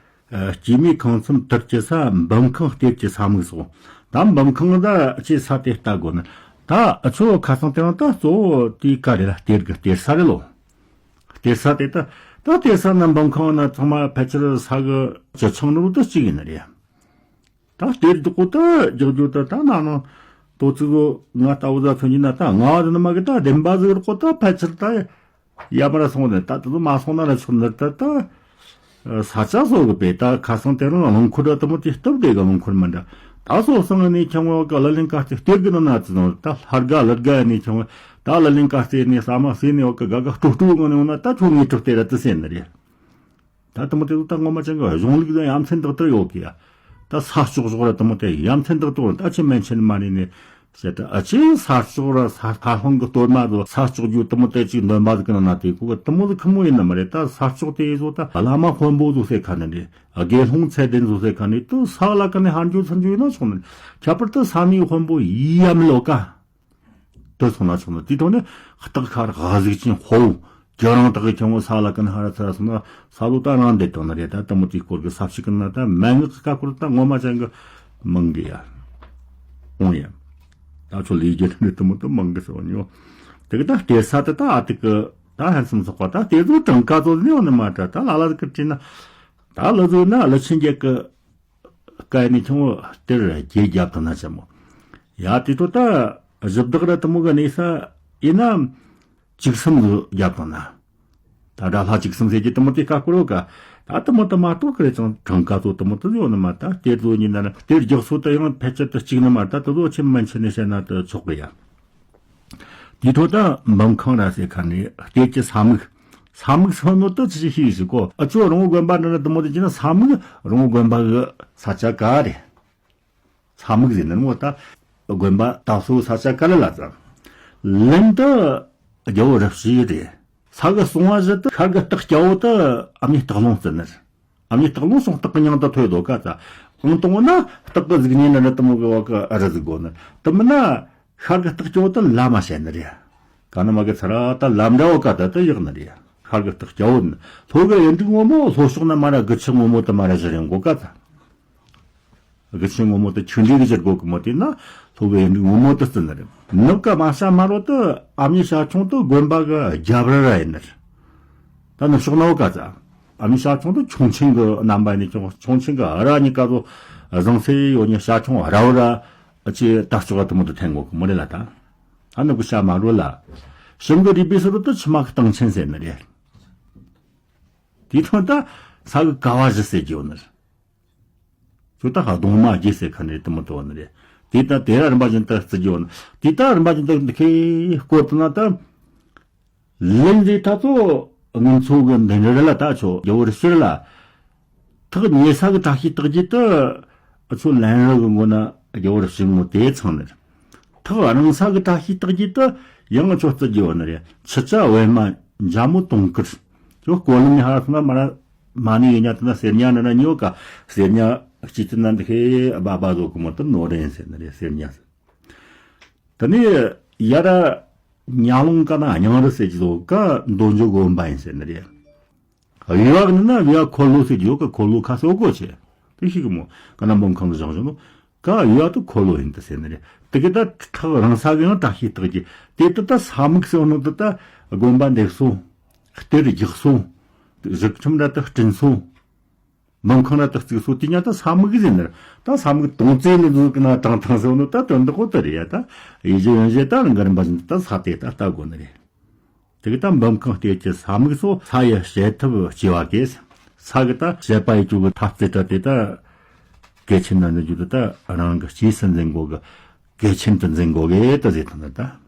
སྐྱེས་མའི་ཁང་མཚམས་དུར་གྱི་ས། འབུམ་ཁང་གཏེར་གྱི་ས་སྨུག་སོགས། ད་འབུམ་ཁང་ད་ཅི་ས་དེ་ལྟ་དགོས་ནི། ད་ཨ་ཆོ་ཁ་སང་དེ་རིང་ད་གཙོ་བོ་དེའི་ཀ་རེ་ལ་གཏེར་གི་གཏེར་ས་རེད་ལོ། གཏེར་ས་དེ་ད་ད་གཏེར་ས་ན་འབུམ་ཁང་ན་ཚང་མ་ཕལ་ཆེར་ས་གི་བཅུ་ཆིང་ནོར་དུ་གཅིག་ཡིན་ནི་རེད། ད་གཏེར་སྡུག་པོ་ད་རྒྱག་རྒྱུ་ད་ད་ན་ནང་དོ་ཚིགས་ང་ལྟ་བུ་ཟ་ཚོན་གྱི་ན་ད་ང་བ་ན་མ་གི་ད་བདེན་པ་ཟིག་རོགས་པོ་ད་ཕལ་ཆེར་ད་ཡ་མ་ར་སོང་ནས་ད་དུ་མ་སོང་ན་ར་ཆོག་ནི་ད་ད་ས་ཆ་སོགས་གི་པས་ད་ཁ་སང་དེ་རིང་རླངས་འཁོར་ར་དུ་མོ་དེ་སྟབས་བདེ་གི་རླངས་འཁོར་མི་འདྲ། ད་སོ་སང་ནས་ཁྱང་བ་ག་ལ་ལིང་ཀ་སྟེ་གཏེར་གི་ནང་ན་ཙི་ནོ་ད་ལྷ་དགའ་ལ་དགའ་ནས་ཁྱང་བ་ད་ལ་ལིང་ཀ་སྟེ་ནས་ས་མ་སེ་ནས་བ་ག་ག་ག་སྤྲོ་སྤྲོ་ངང་ནས་འོ་ན་ད་ཁྱོད་ངའི་གྲོགས་དེ་ར་ཙི་སེ་ནི་རེད། ད་དུ་མོ་དེ་ད་ངོ་མ་ཅན་གི་གཞུང་ལུགས་ད་ཡ་མཚན་དག་དག་ཡོད་གི་ཡ། ད་ས་ཕྱོགས་ཕྱོགས་ར་དུ་མོ་དེ་ཡ་མཚན་དག་དག་ད་ཆི་མན་ཆེན་མ་རེད་ནི་ཟེར། ད་ཨ་ཆི་ས་ཕྱོགས་ར་ས་ཕ་ལྷུང་གི་གཏོར་མ་ཟོ་ས་ཕྱོགས་རྒྱུ་དུ་མོ་དེ་ཅིག་འདོན་པ་ཟིག་གི་ནང་ན་དེ་གོ་གི་དུ་མོ་ཟིག་ཁི་མོ་ཡིན་ནི་མ་རེད། ད་ས་ཕྱོགས་དེ་ཟོ་ད་བླ་མ་དཔོན་པོ་ཟོ་ཟེར་ཁ་ནི་རེད། དགེ་སློང་ཚད་ལྡན་ཟོ་ཟེར་ཁ་ནི་དུ་ས་ལ་ཀ་ནི་ཧར་འཇུ་ཚུར་འཇུ་ཡིན་ན་ཆོག་ནི་རེད། ཁྱད་པར་དུ་ས་མིའི་དཔོན་པོ་ཡི་ཡ་མི་ལོ་ཀ་དུ་སོང་ན་སོང་ན་དེའི་ཐོག་ནས་སྟག་ཁར་གཟུགས་ཅན་དཔའ་བོ་ཁྱོད་རང་སྟག་གི་ཁྱོད་ངོ་ས་ལ་ཀུན་ཧ་ར་ཚ་ར་སོང་ན་ས་ལོ་ད་རང་འདེད་དང་ན་རེད། ད་དུ་མོ་དེའི་སྐོར་གི་ས་ཕྱི་ཀུན་ན་ད་མན་ངག་གི་ཀ་སྐོར་ད་ངོ་མ་ཅན་གི་མང་གི་ཡ། འོང་ཡ། ད་ཚོ་ལས་རྒྱུ་ནི་དུ་མོ་དུ་མང་གི་སོང་ཉོ། དེ་གི་ད་གཏེར་ས་དེ་ད་ཨ་ཏི་གི་ད་ཧན་སུམ་སོག་པ་ད་གཏེར་ཚོ་གྲངས་ཀ་ཚོ་ནི་འོ་ནི་མ་ད་ད་ལ་ལ་གི་བྲིས་ན་ད་ལ་ཚོ་ན་ལ་ཆིན་རྒྱལ་གི་ཀ་ནི་ཆུང་ངུ་དེར་རྒྱས་རྒྱབ་དང་ན་ཆེན་མོ། ཡ་དེ་ཚོ་ད་གཞི་བདག་ར་དུ་མོ་གི་གནས་ས་ཡིན་ན་བཅུ་གསུམ་རུ་རྒྱབ་དང་ན། ད་དགྲ་ལྷ་བཅུ་གསུམ་ཟེར་གྱི་དུ་མོ་དེ་ཀ་ཀོ་རོ་ཀ་ད་དུ་མོ་དུ་མ་གཏོགས་ཀི་རེ་ཅང་གྲངས་ཀ་ཚོ་དུ་མོ་དུ་ཡོད་ནི་མ། ད་དེ་ཚོ་ཉིན་ན་དེ་རྒྱག་སོ་དུ་ཡང་ཕལ་ཆེར་དུ་གཅིག་ནི་མ། ད་དུ་ཚོ་ཆེན་མན་ཆེན་ནི་བཤད་ན་དུ་ཆོག་གི་ཡ། དེའི་ཐོག་ད་འབུམ་ཁང་ར་ཟེར་ཁ་ནས་གཏེར་གྱི་ས་སྨུག་ས་སྨུག་སོགས་ནོ་ད་ཅི་ཞིག་ཤེས་ཞིག་གོ། ཨ་ཅོ་རོང་བོ་དགོན་པ་འདྲ་ན་དུ་མོ་དེ་ཅི་ན་ས་སྨུག་རོང་བོ་དགོན་པ་གི་ས་ཆ་ག་རེད། ས་སྨུག་ཟེར་ནི་མོ་ད་དགོན་པ་ད་སོ་ས་ཆ་ག་ལ་ལ་ཙམ། ལན་དུ་རྒྱལ་བོ་རབ་བྱེད་རེད། ས་གི་སྲུང་བ་བཞི་དུ་ཤར་གི་སྟག་སྐྱ་བོ་དུ་ཨ་མྱེས་སྟག་ལུང་བརྩི་ནི་རེད། ཨ་མྱེས་སྟག་ལུང་སོང་སྟག་གི་མྱིང་དུ་ཐོས་དོ་ཀ་ཙ། ཨང་དང་བོ་ན་སྟག་གི་གཟུགས་བརྙན་ནི་རི་དུ་མོ་གི་བ་གི་ཨ་རི་ཟིག་དགོ་ནི། དུ་མི་ན་ཤར་གི་སྟག་སྐྱོ་དུ་ལ་མ་བྱས་ནི་རེད། ག་ནི་མ་གི་ཚ་ར་ད་ལམ་འདྲ་བ་ཀ་ད་དུ་ཡག་ནི་རེད། ཤར་གི་སྟག་སྐྱ་བོ་ནི་ལྷོ་གི་ཡིན་འདུག་ངོ་མོ་ལྷོ་ཕྱོགས་ན་མ་ར་དགུ་ཆུ་ངོ་མོ་དུ་མ་ར་བཞུར་ཡོང་གོ་ཀ་ཙ། དགུ་ཆུ་ངོ་མོ་དུ་ཆུ་འདྲེས་གི་བཞུར་གོ་གི་མོ་དེ་ན་ལྷོ་གི་ཡིན་འདུག་ངོ་མོ་དུ་བརྩི་ནི་རེད། ནུབ་ཀ་མ་ཤ་མ་རོ་དུ་ཨ་མྱེས་ཤ་ཆུང་དུ་དགོན་པ་གི་རྒྱབ་ར་ར་ཡིན་ནི་རེད། ད་ནི་ཕྱོགས་ན་བ་ཀ་ཙ། ཨ་མྱེས་ཤ་ཆུང་དུ་ཁྱུང་ཆེན་གི་རྣམ་པ་ནས་ཁྱུང་ཆེན་གི་ར་གཉིས་ཀ་ཚོ་བཟང་སེ་ཡོད་ཉི་ཤ་ཆུང་ར་བ་ར་ཨ་ཅེ་ད་ལྕོག་ག་དུ་མོ་དུ་འཐེན་གོ་གི་མོ་རེད་ལ་ད། ཨ་ནི་གི་ཤ་མ་རོ་ལ། ཤིང་གི་རུས་པའི་ཟུར་དུ་ཆུ་མ་གི་སྟེང་ཆེན་ཟེར་ནི་རེད། དེའི་ཐོག་ད་ས་གི་ཀ་བ་བཞི་ཟེར་གྱི་ཡོད་ནི་རེད། ཁྱོད་ད་ཧ་གདོང་མ་རྒྱས་ཟེར་ཁ་ནས་དུ་མོ་དུ་བ་ནི་རེད། དེ་ད་དེ་ར་རིམ་པ་བཞིན་དུ་བརྩི་རྒྱུ་བ་ནི། དེ་ད་རིམ་པ་བཞིན་དུ་འདི་ཁའི་སྐོར་དུ་ན་ད། ལན་རེ་ད་ཚོ་ངན་ཚོ་གི་འདི་འདྲ་ལ་ད་ཆོ་རྒྱལ་བོ་རི་ཕྱིར་ལ། ཐག་ཉེ་ས་གི་བཀྲ་ཤིས་རྟགས་ཀྱི་དུ་ཨ་ཚོ་ལན་རི་གི་མགོ་ན་རྒྱལ་བོ་རི་ཕྱིར་ངོ་དེ་ཚང་ནི་རེད། ཐག་རིང་ས་གི་བཀྲ་ཤིས་རྟགས་ཀྱི་དུ་ཡང་ཆོ་བརྩི་རྒྱུ་བ་ནི་རེད། ཆུ་ཆ་བས་མ་འཇའ་མོ་དུང་དཀར། ཁྱོད་སྐོར་ལམ་ནས་ཧ་སོང་ན་མ་ར་མ་ནི་ཡོད་ཉ་དེ་ན་གསེར་ཉ་ནི་ན་ཉོ་ཀ་གསེར་ཉ་སྐྱིད་དེ་ན་འདི་ཁའི་སྦ་སྦ་བཟོ་གི་མོ་དུ་ནོར་རེད་ཟེར་ནི་རེད་གསེར་ཉ་ཟེར། དེ་ནས་ཡ་ར་ཉ་ལོང་ཀ་ན་སྙིང་རུ་ཟེར་གྱི་བཟོ་ཀ་མདོ་འཇོག་དགོན་པ་ཡིན་ཟེར་ནི་རེད། བི་བ་ནི་ན་བི་བ་འཁོར་ལོ་ཟེར་གྱི་ཡོད་ཀ་འཁོར་ལོ་ཁ་སོ་གོ་ཆེ་དེ་ཤི་གི་མོ་ཀ་ན་འབུམ་ཁང་བཞེངས་བཞིན་ནོ། ཀ་ཡོད་དུ་འཁོར་ལོ་ཡིན་དུ་ཟེར་ནི་རེད། དེ་གི་ད་ཐག་རིང་ས་གི་ཡང་བཀྲ་ཤིས་རྟགས་ཀྱི་དེ་དུ་ད་ས་སྨུག་ཟེར་ནོ་དུ་ད་དགོན་པ་འདེབས་སོ། གཏེར་རྒྱག་སོ། གཞི་ཁྱིམ་ར་དུ་བསྐྲུན་སོ། འབུམ་ཁང་ར་དུ་བརྩིགས་སོ་དེ་ཉ་ད་ས་སྨུག་ཟེར་ནི་རེད། ད་ས་སྨུག་དོང་ཙེ་ནི་འཛུགས་ཀྱི་ན་དྲང་ཐང་ཟེར་ནོ་ད་དོན་དུ་གོ་དུ་རེད་ཡ། ད་ཡི་ཇི་ཡོན་ཇི་ད་རང་གི་རིམ་པ་བཞིན་དུ་ད་ས་དེ་ད་ལྟ་དགོ་ནི་རེད། དེ་གི་ད་འབུམ་ཁང་གཏེར་གྱི་ས་སྨུག་སོགས་ས་ཡི་བྱེད་ཐབས་སྐྱེ་བ་གས། ས་གི་ད་བྱེད་པ་ཡི་ཅུ་གི་ཐབས་རྩེ་གྲ་དེ་ད་གལ་ཆེན་ན་འཛིན་རྒྱུ་དེ་ད་རང་གི་སྐྱེས་སུ་འཛིན་དགོ་གི། གལ་ཆེན་དུ་འཛིན་དགོ་གི་ད་ཟེར་ཐུབ་ན་ད།